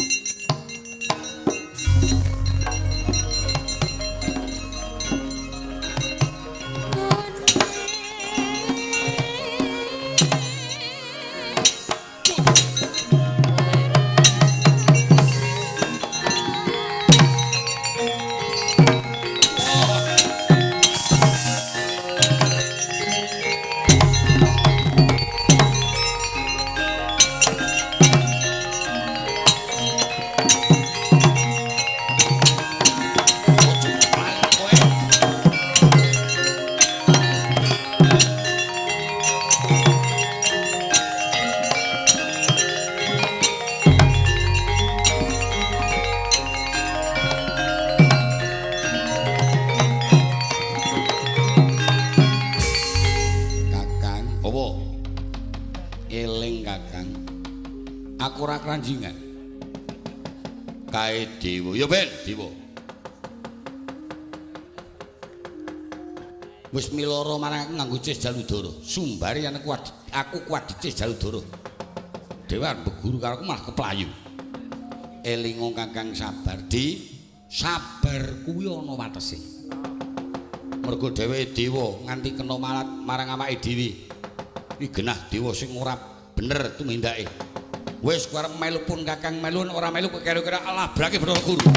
kranjingan. Kae dewa. Ya ben, dewa. Wis miloro marang aku nganggo cis Jaludara. Sumbare yen aku kuat dicis Jaludara. Dewa beguru karo aku malah keplayu. Elingo Kakang sabar di sabar kuwi ana watese. Mergo dheweke dewa nganti kena malat marang awake dhewe. Iki genah dewa sing ora bener tumindake. Wis kowe arep melu pun Kakang melu ora melu kowe kira-kira labrake Bathara Guru.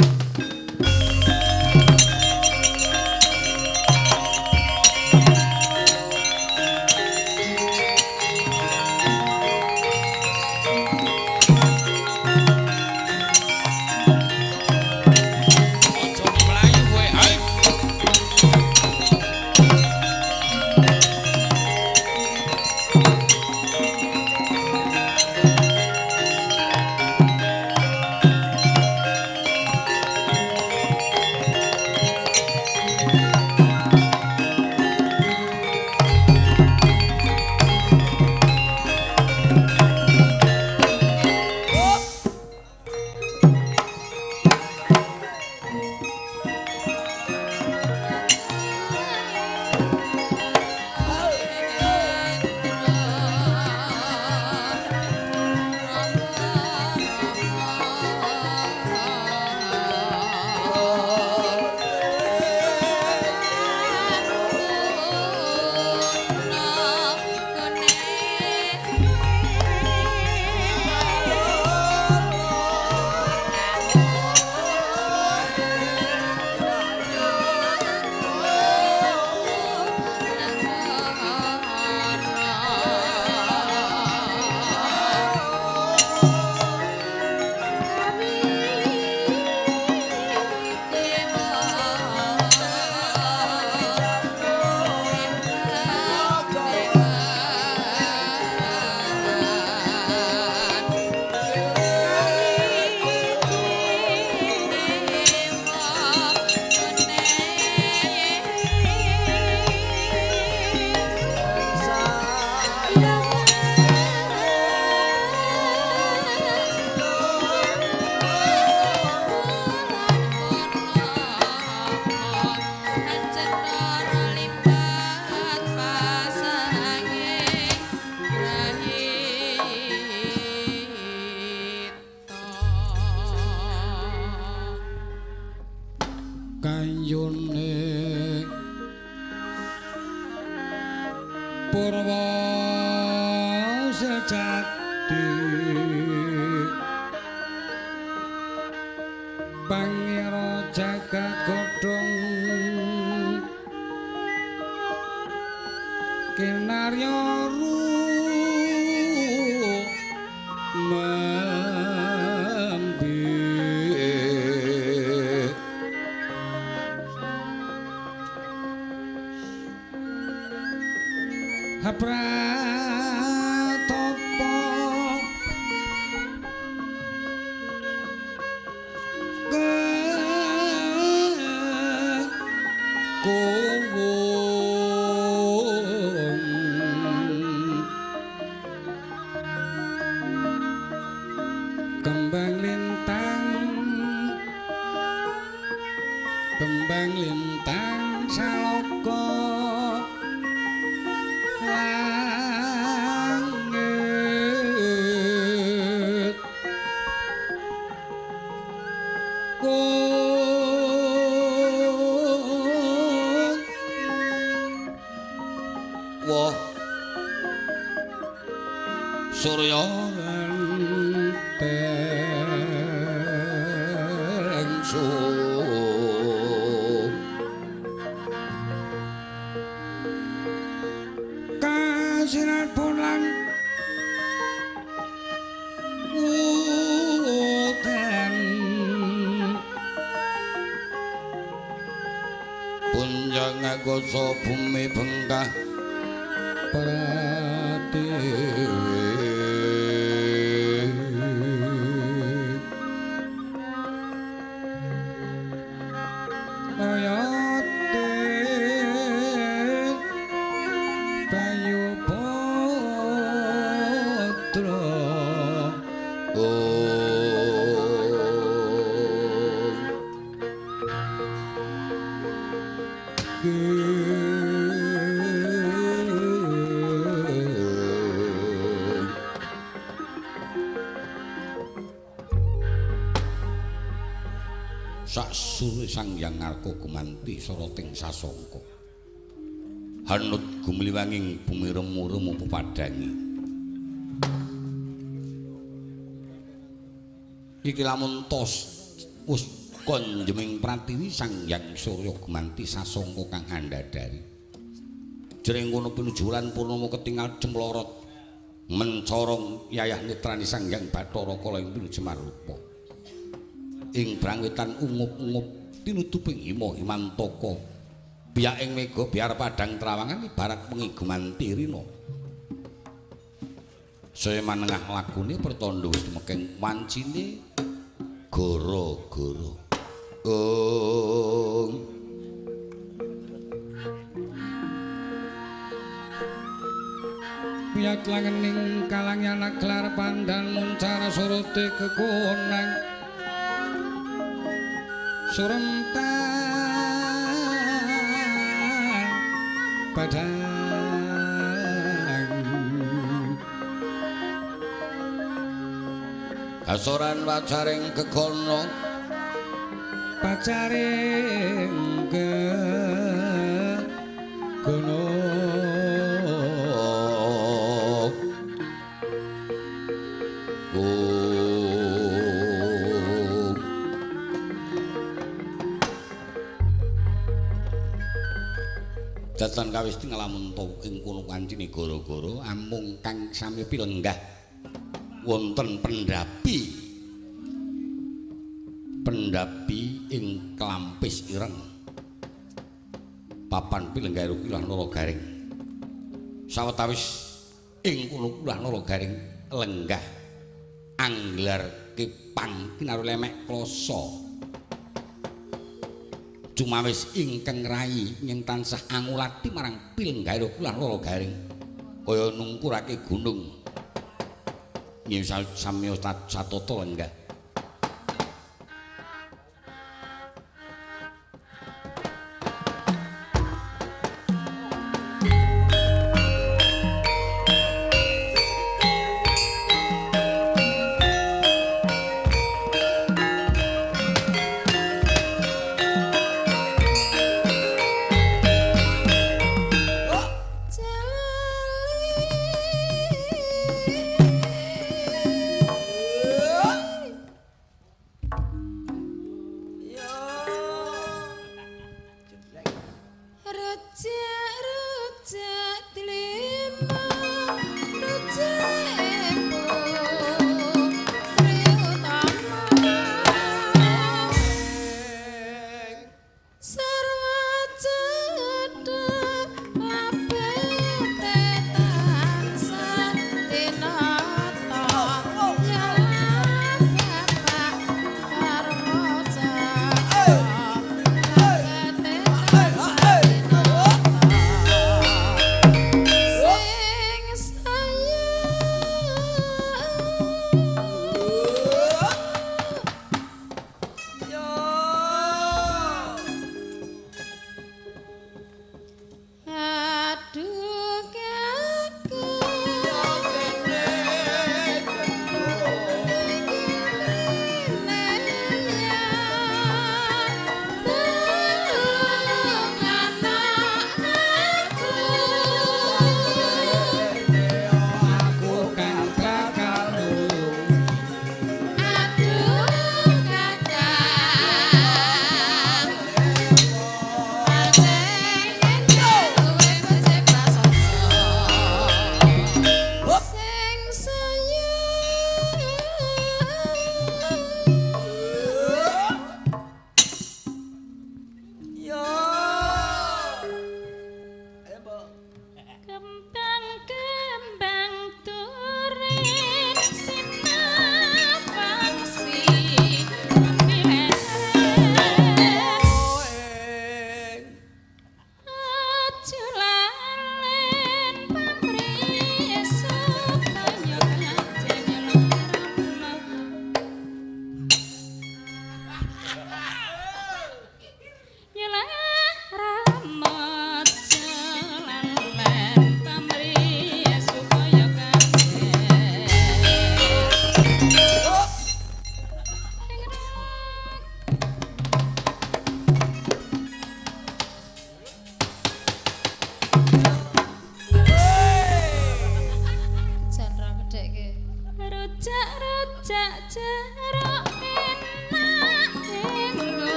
Kayune purwa sejati pangira jagat godhong kinarya Pratapa kuwung kembang lintang saloka langit wah surya tengso kasirat pulang udan punjang ngagoso bumi bengkah pratiwi oyote Bayu Putra. Oh. Sak sure Sang Hyang Ngarka gumanti soroting sasongko. Hanut gumliwanging bumi remu-remu pepadangi. Iki lamun tos wis konjeming pratiwi Sang Hyang Surya gumanti sasongko kang andhadhari. Jering kono pinuju wulan purnama ketingal cemlorot mencorong yayah netrani Sang Hyang Bathara Kala ing pinuju marupa. Ing brangwetan ungup-ungup tinutuping hima himantaka. Biyak ing mega biar padang trawangan ibarat wengi gumanti rina. Saya manengah lakune pertanda wis tumekeng wancine gara-gara. Ong. Piyak langening kalangan gelar pandan muncar surute kekonang. Suremtan padang kasoran wacaring kekono pacaring kekono. Datan kawis nglamun ing kono kancine gara-gara amung kang sami pilenggah wonten pendhapi. Pendhapi ing Klampis Ireng. Papan pilenggah Kulah Nara Garing. Sawetawis ing kono Kulah Nara Garing lenggah anglar kepang kinaru lemek kloso. Cumawis ingkang rayi yen tansah angulati marang pilenggahe Kulah Nara Garing kaya nungkurake gunung. Yen samya satata lenggah.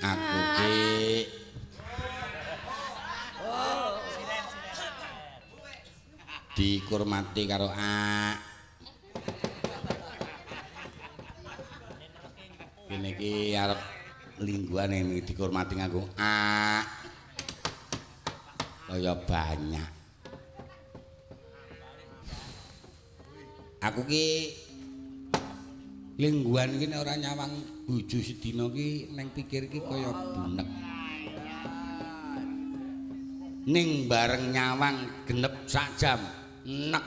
Aku ki dikurmati karo A. Kene iki arep lingguhan ini dikurmati nganggo A. Kaya banyak. Aku ki lingguhan iki nek ora nyawang bojo sedina ki neng pikir ki kaya bunek. Ning bareng nyawang genep sak jam nek.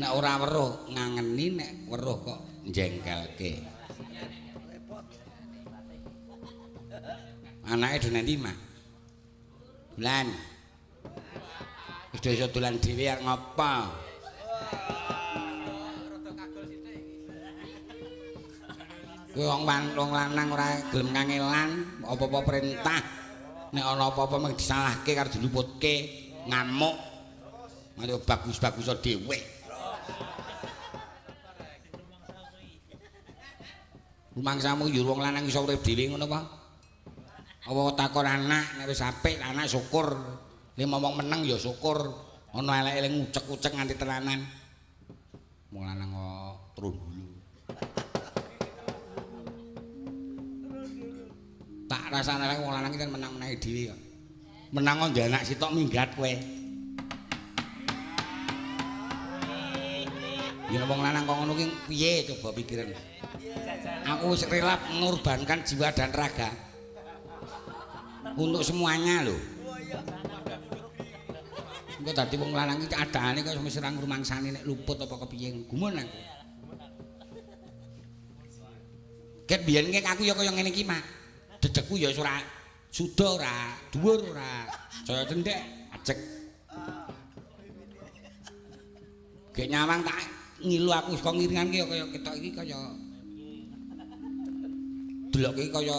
Nek ora weruh ngangeni, nek weruh kok njengkelke. Anake do nanti mah. Bulan. Wis do iso dolan dhewe arep ngopo? Kowe wong lanang ora gelem kangelan, apa-apa perintah. Nek ana apa-apa mung disalahke karo diluputke, ngamuk. Mari bagus-bagus dhewe. Rumangsamu yo wong lanang iso urip dhewe ngono apa? Apa takon anak nek wis apik anak syukur. Nek ngomong meneng ya syukur. Ana eleke ngucek-ucek nganti tenanan. Wong lanang kok trundulu. Tak rasane elek wong lanang iki kan menang-menangi dhewe kok. Menang kok ndek anak sitok minggat kowe. Ya wong lanang kok ngono ki piye coba pikiran. Aku wis rela mengorbankan jiwa dan raga untuk semuanya lho. Engko dadi wong lanang iki adane kok wis ora ngrumangsani nek luput apa kepiye gumun aku. Ket biyen ki aku ya kaya ngene iki, Mak. Dedekku ya wis ora suda ora, dhuwur ora, saya cendhek, ajeg. Gek nyawang tak ngilu aku saka ngiringan ki ya kaya ketok iki kaya delokke kaya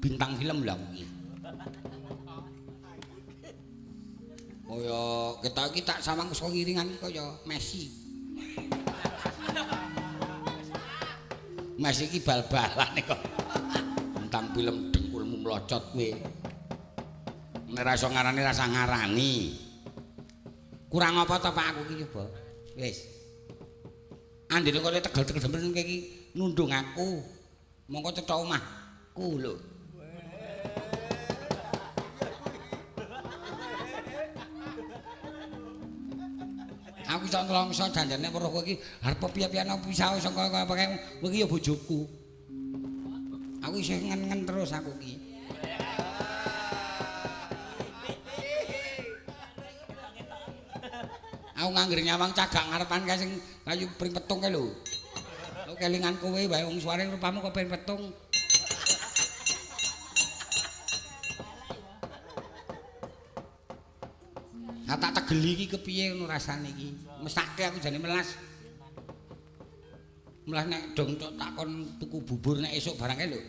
bintang film lho aku iki. Kaya ketok iki tak sawang saka ngiringan iki kaya Messi. Messi iki bal-balan kok. Bintang film dengkulmu mlocot kowe. Nek ra iso ngarani rasa ngarani. Kurang apa ta Pak aku iki coba? Wis. Andene kok tegel-tegel demen iki nundung aku. Mongko cetha omahku lho. Aku iso nlongso janjane weruh kowe iki arep piye-piye pisah saka kowe iki ya bojoku. Aku isih ngen-ngen terus aku iki. Aku ngangger nyawang cagak ngarepan kae sing kayu pring petung kae lho. Aku kelingan kowe wae wong suware rupamu kok pring petung. Nah tak tegeli iki kepiye ngono rasane iki. Mesake aku jane melas. Melas nek dong tok takon tuku bubur nek esuk barang kae lho.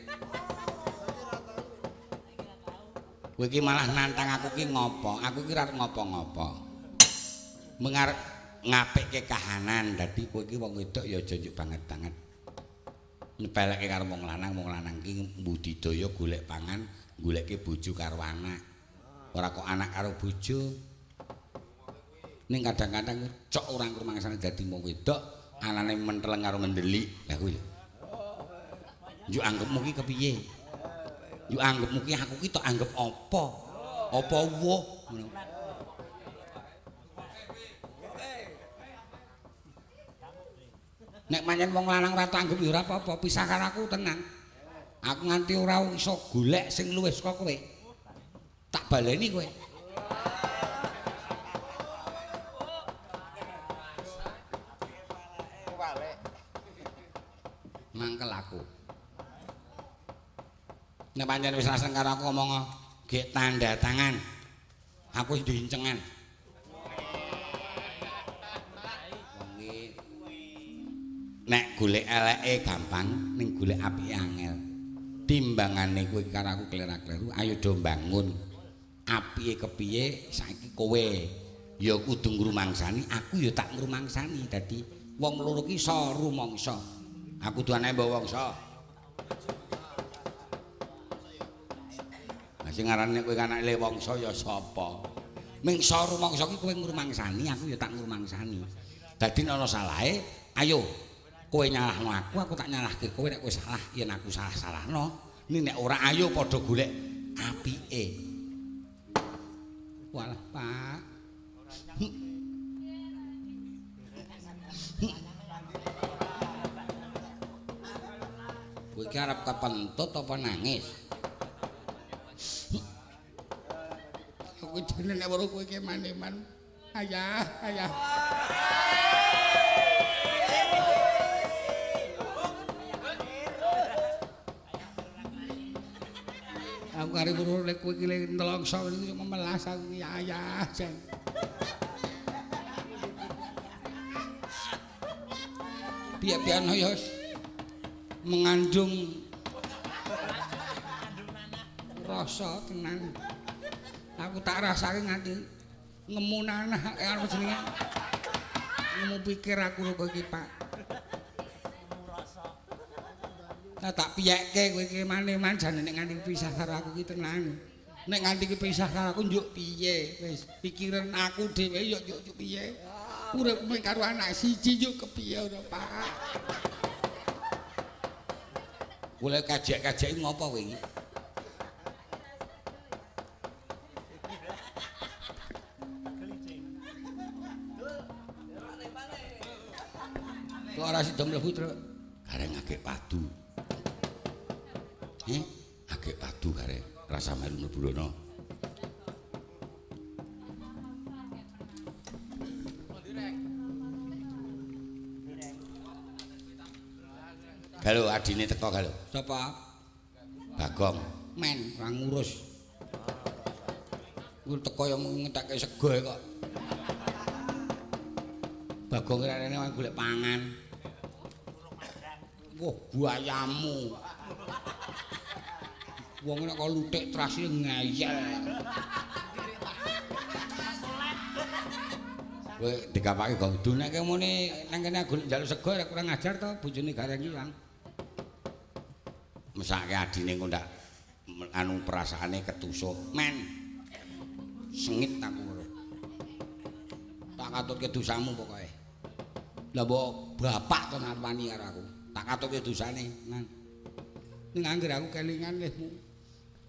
Kowe iki malah nantang aku ki ngopo? Aku ki ora ngopo-ngopo. Mengarep ngapikke kahanan dadi kowe iki wong wedok ya aja njuk banget-banget. Nyepeleke karo wong lanang ki mbudidaya golek pangan, goleke bojo karo anak. Ora kok anak karo bojo. Ning kadang-kadang cok ora ngrumangsane dadi wong wedok, anane menteleng karo mendelik. Lah kuwi lho. Njuk anggepmu ki kepiye? Njuk anggepmu ki aku ki tok anggep apa? Apa wuh ngono. Nek pancen wong lanang ora tanggep ya ora apa-apa, pisah karo aku tenang. Aku nganti ora iso golek sing luwih saka kowe. Tak baleni kowe. Mangkel aku. Nek pancen wis raseng karo aku ngomong gek tanda tangan. Aku wis dincengan. Nek golek eleke gampang, ning golek apike angel. Timbangane kowe karo aku klera-kleru, ayo do mbangun. Apike kepiye saiki kowe ya kudu ngrumangsani, aku ya tak ngrumangsani. Dadi Wong loro ki iso rumangsa. Aku duwe anake mbok wangsa. Lah sing ngarani kowe anake le wangsa ya sapa? Ming iso rumangsa ki kowe ngrumangsani, aku ya tak ngrumangsani. Dadi nek ana salahe, ayo kowe nyalahno aku, aku tak nyalahke kowe nek kowe salah, yen aku salah-salahno. Nek ora ayo padha golek apike. Walah, Pak. Kowe iki arep kepentut apa nangis? Aku jeneng nek weruh kowe iki eman-eman. Ayah, ayah. Aku kari weruh nek kowe iki nelongso iki memelas aku iki ayah jan. Piye-piyane ya mengandung rasa tenan. Aku tak rasake nganti ngemu nanah arep jenenge. Ngemu pikir aku lho kowe iki, Pak. Nah, tak piyekke kowe iki mane-man jane nek nganti pisah karo aku iki tenan. Nek nganti ki pisah karo aku njuk piye? Wis pikiran aku dhewe yo njuk piye? Urip mung karo anak siji njuk kepiye ora, Pak? Golek kajek-kajek ngopo kowe iki? Kok ora sida mlebu, Truk? Gareng agek padu. Heh, agek padu gareng. Rasa melu mlebu rono. Galo adine teko galo. Sapa? Bagong. Men, ora ngurus. Kuwi teko yo ngetake sego kok. Bagong rene golek pangan. Wah, buayamu. Wong nek kok luthik trasi ngeyel. Kowe dikapake gong nek muni nang kene golek njaluk sego ora kurang ajar to bojone Gareng iki, Kang. Mesake adine engko ndak anu perasaane ketusuk. Men. Sengit aku ngono. Tak katutke dosamu pokoke. Lah mbok bapak to narwani karo aku. Tak katutke dosane, Nang. Ning anggere aku kelingan lehmu.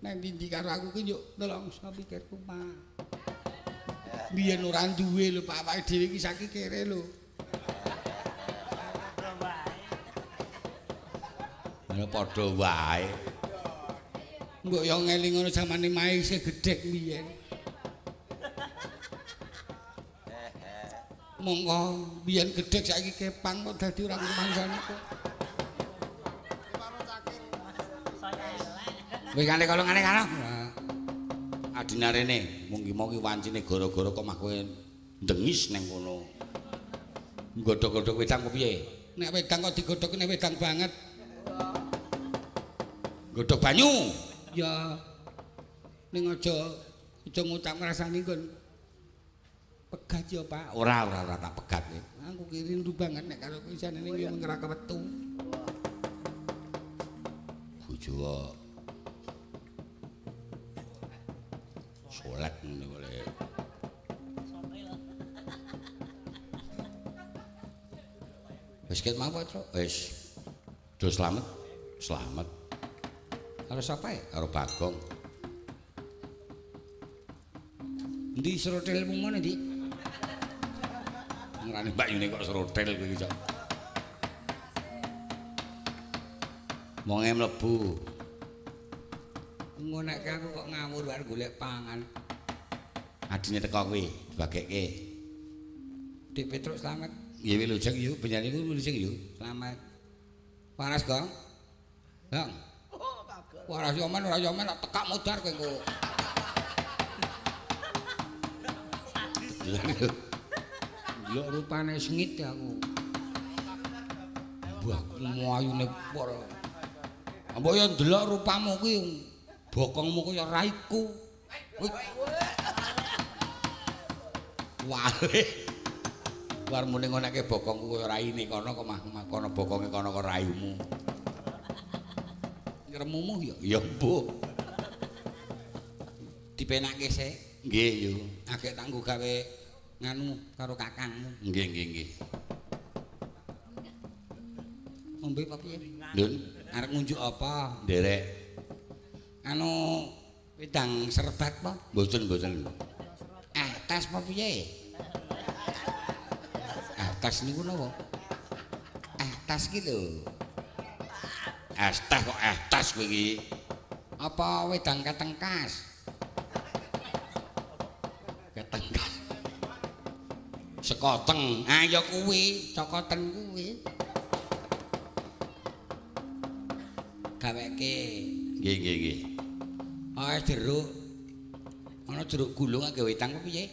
Nang ndi karo aku ki yo nelongso pikirku, Pak. Biyen ora duwe lho Pak, awake dhewe iki saiki kere lho. Lha padha wae. Mbok yo ngeling ngono zamane mae isih gedhek biyen. Monggo biyen gedhek saiki kepang kok dadi ora ngrumangsani kok. Wis kale kolongane karo. Adina rene, mung ki mau ki wancine gara-gara kok mah kowe ndengis nang kono. Nggodhog-godhog wedang kok piye? Nek wedang kok digodhog nek wedang banget. Godhog banyu. Ya. Ning aja aja ngucap ngrasani nggon pegat ya, Pak. Ora ora ora tak pegat kowe. Aku ki rindu banget nek karo kowe jane ning yo ora kewetu. Bojo salat ngene boleh. Wis ket mau, Truk? Wis. Do slamet. Slamet. Karo sapa ya? Karo Bagong. Endi srotelmu ngono, Dik? Ngrane Mbak Yune kok srotel kowe iki, Cok. Wonge mlebu. Ngonekke aku kok ngawur arep golek pangan. Adine teko kuwi, dibagekke. Dik Petruk slamet. Nggih wilujeng yu, benjane iku wilujeng yu. Slamet. Waras, Gong. Gong. Waras yo men ora yo men tekak modar kowe engko. Ndelok rupane sengit aku. Wah, mayune pol. Mbok yo ndelok rupamu kuwi bokongmu kaya raiku. Wah. War muni ngoneke bokongku kaya raine kono kok mah kono bokonge kono kok raimu. Ngremumu ya? Ya mbuh. Dipenake sik. Nggih yo. Agek tak nggo gawe nganu karo kakangmu. Nggih nggih nggih. Ngombe apa piye? Ndun, arep ngunjuk apa? Nderek. Anu wedang serbat apa? Mboten mboten. Ah, tas apa piye? Ah, tas niku napa? Ah, tas ki lho. Es teh kok eh tas kowe iki. Apa wedang ketengkas? Ketengkas. Sekoteng. Ah ya kuwi, cokoten kuwi. Gaweke. Nggih nggih nggih. Oh, jeruk. Ana jeruk gulung gawe wedang piye?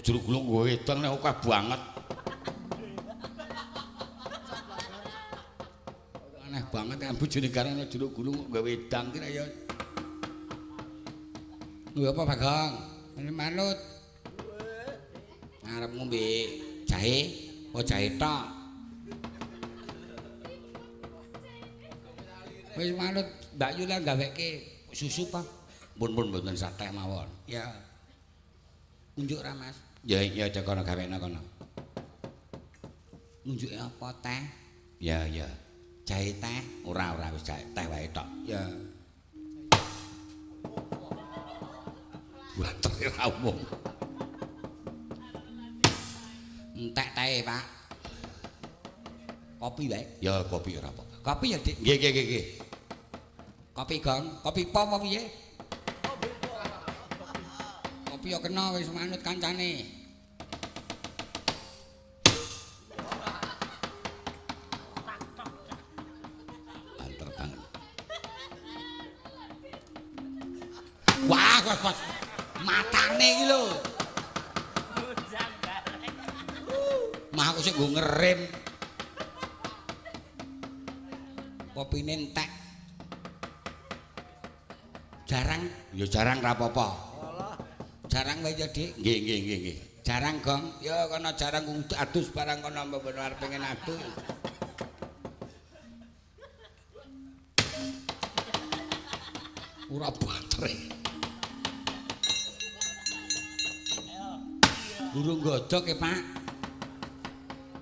Jeruk gulung gawe wedang nek akeh banget. Aneh banget nek bojone ana jeruk gulung kok gawe wedang ki ya. Nggo apa Bagong? Ini manut. Arep ngombe jahe, apa jahe tok? Wis manut Mbak Yu lan gaweke susu apa? Pun-pun mboten sateh mawon. Ya. Ngunjuk ra Mas? Ya ya kono gawekno kono. Ngunjuke apa teh? Ya ya. Jahe teh? Ora ora wis jahe teh wae tok. Ya. Water ra umum. Entek teh, Pak. Kopi wae. Ya kopi ora apa-apa. Kopi ya, Dik. Nggih nggih nggih. Kopi gong, kopi pop apa piye? Kopi ya kena wis manut kancane. Banter banget. Wah, wah, wah. Matane iki lho. Mah aku sik nggo ngerem. Kopine entek. Jarang, ya jarang ra apa-apa. Jarang wae ya, Dik. Nggih, nggih, nggih, nggih. Jarang, Gong. Ya kono jarang adus barang kono mboten arep pengen adus. Ora batere. Durung godhog e, Pak.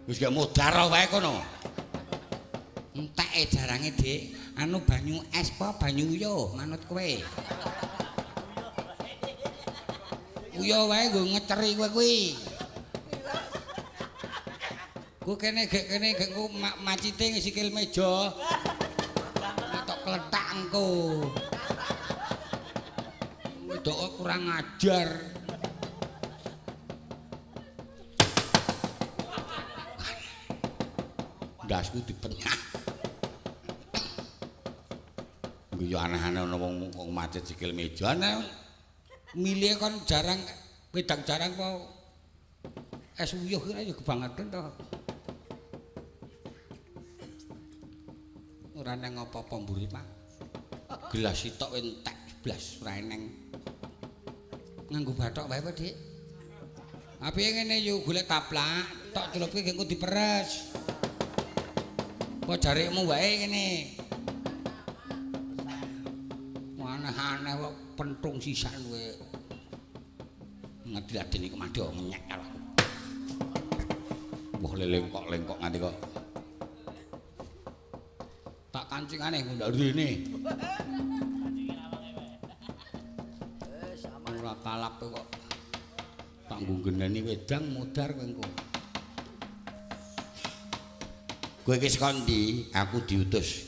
Wis gak modar wae kono. Enteke jarange, Dik. Anu banyu es apa banyu uyuh manut kowe. Uyuh wae nggo ngeceri kowe kuwi. Ku kene gek kene gek ku macite sikil meja. Tok kletak engko. Wedok kurang ajar. Ndasku dipenyah. Ya aneh-aneh ana wong kok macet sikil meja. Aneh. Milih kon jarang wedang jarang apa es uyuh kira ya kebangetan to. Ora neng apa-apa mburi, Pak. Gelas sitok entek blas ora eneng. Nganggo bathok wae apa, Dik? Apike ngene yo golek taplak, tok celupke engko diperes. Apa jarikmu wae ngene. Aneh-aneh kok pentung sisan kowe. Ngadi-adeni kemado ngenyek karo aku. Wah lelengkok-lengkok nganti kok. Tak kancingane ngundak rene. Ora kalap kok. Tak nggo nggeneni wedang modar kowe engko. Kowe iki saka ndi? Aku diutus.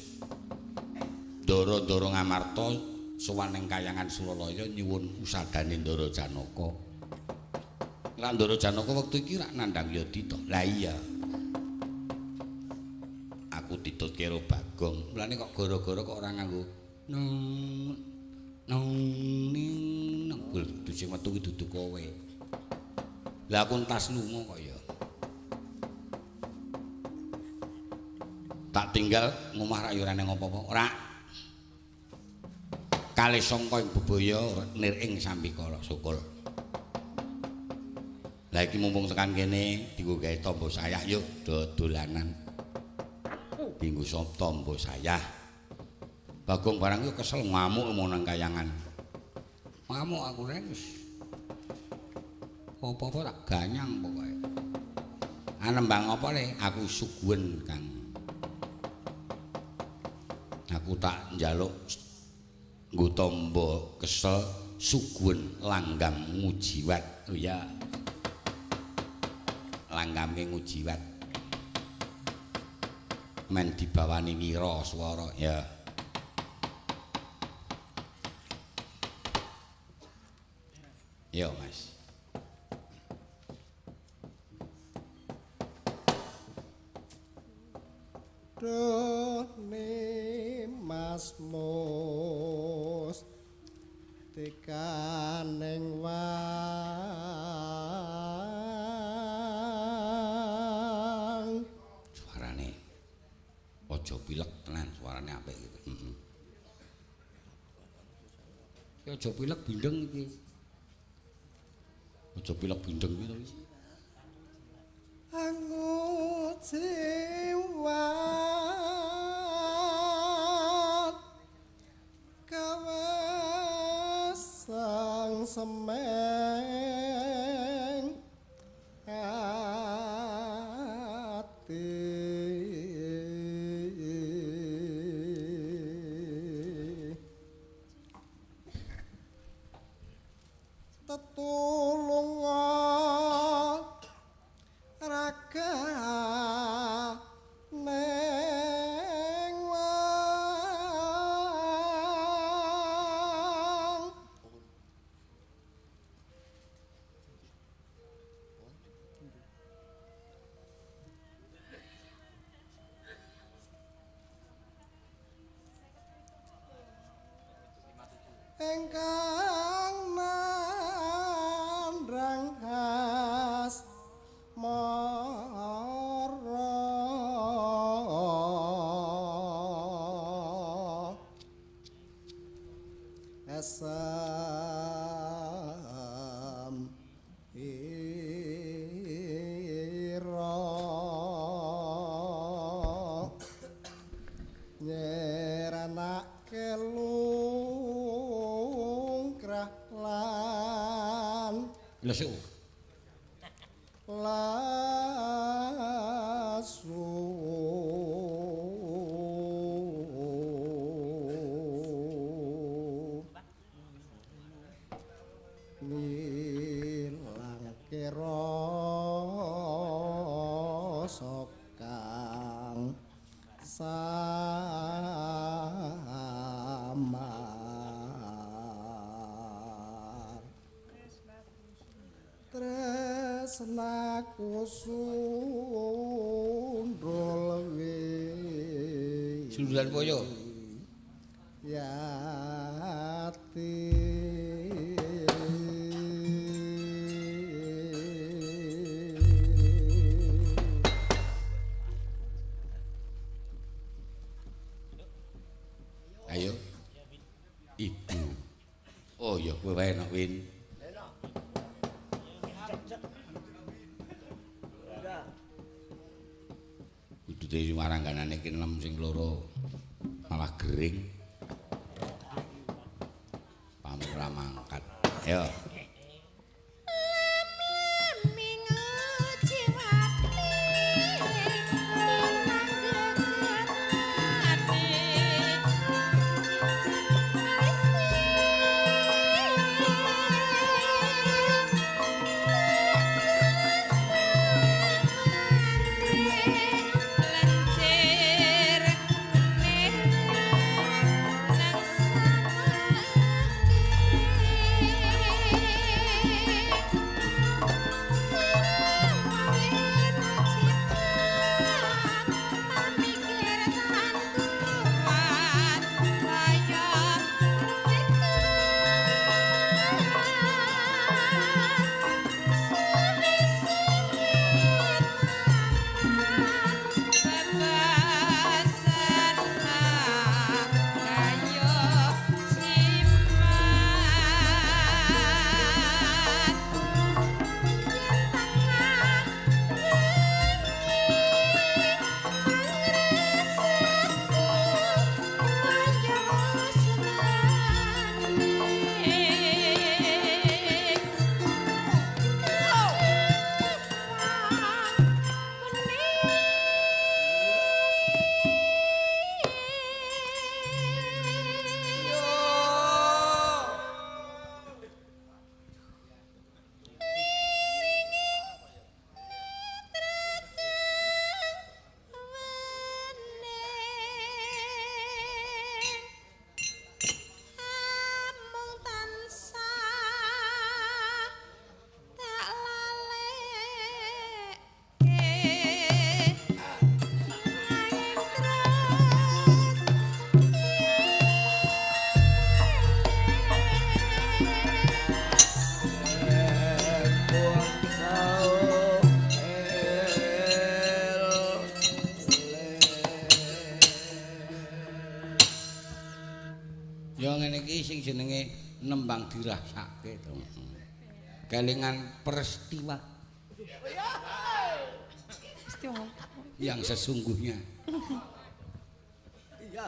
Ndara-ndara Ngamarta sowan ning kayangan Suralaya nyuwun usadane Ndara Janaka. Lah Ndara Janaka wektu iki rak nandhang Yadi to. Lah iya. Aku ditutke karo Bagong. Mulane kok gara-gara kok ora nganggo nang nang ning nang sing metu ki dudu kowe. Lah aku entas lunga kok ya. Tak tinggal ngomah rak ya ora nang apa-apa. Ora. Kalih sangka ing bebaya nir ing sambikala sukul. Lah Lah iki mumpung tekan kene dienggo gawe tombo sayah yuk do dolanan. Dienggo sop tombo sayah. Bagong barang yo kesel ngamuk mau nang kayangan. Ngamuk aku reng wis. Apa-apa tak ganyang pokoke. Anembang apa le? Aku suguhen Kang. Aku tak njaluk nggo tombo kesel suguhen langgam ngujiwat. Oh ya. Langgamke ngujiwat. Men dibawani wira swara ya. Yo Mas. Done Mas Mus tekaning wang suarane aja pilek tenan suarane apik gitu. Heeh. Ya aja pilek bindeng iki. Aja pilek bindeng iki to iki. Angujiwat kawasang semeng ati tetulunga raga neng wang ingkang nandhang has mara esem ira nyeranake lungkrah lan lesu lasu ngilangke rasa kang samar tresnaku sundul wi sundulan koyo yati ayo ibu. Oh ya kowe wae nok Win. Kudu warangganane ki nem sing loro malah gering. Pamit ora mangkat. Ayo. Lencir nang samake. Ya ngene iki sing jenenge nembang dirasake to. Kelingan peristiwa. Peristiwa yang sesungguhnya. Iya.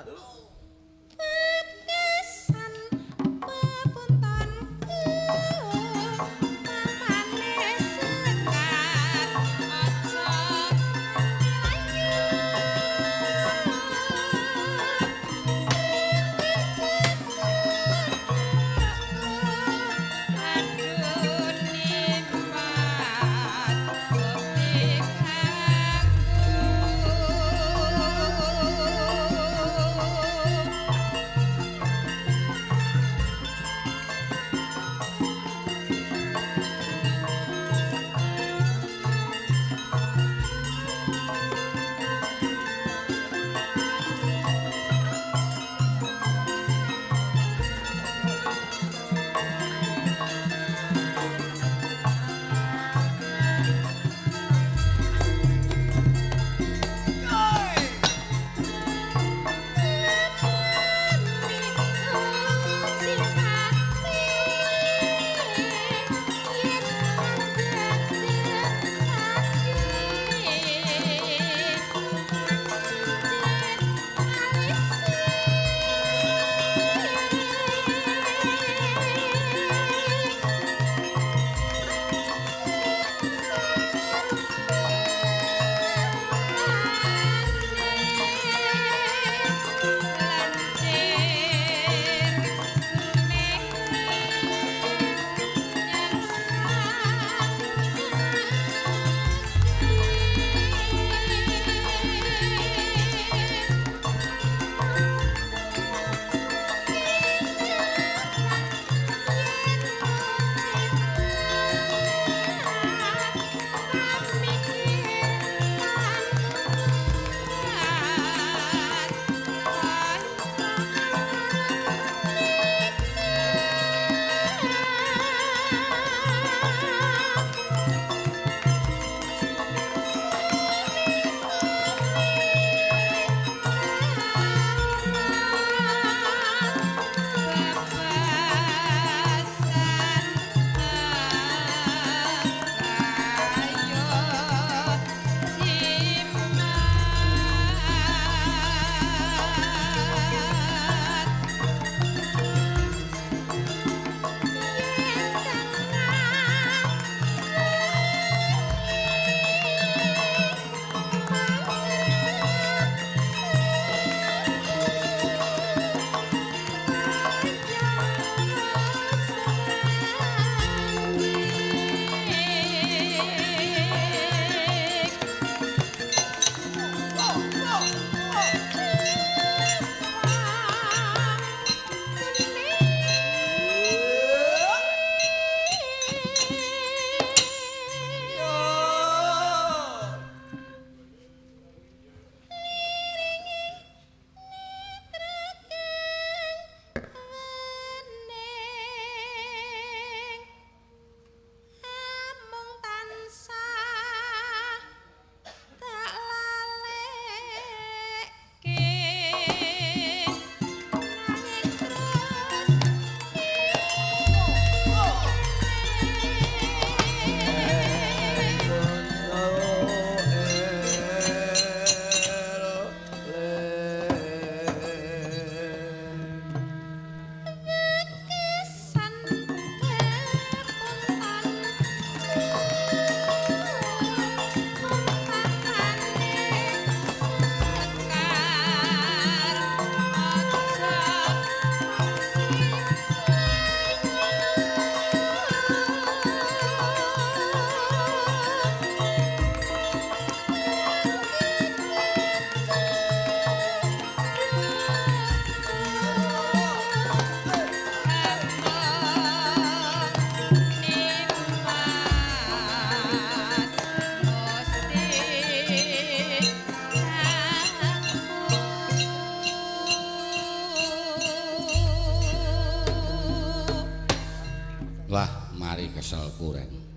Wah, mari kesel kurang.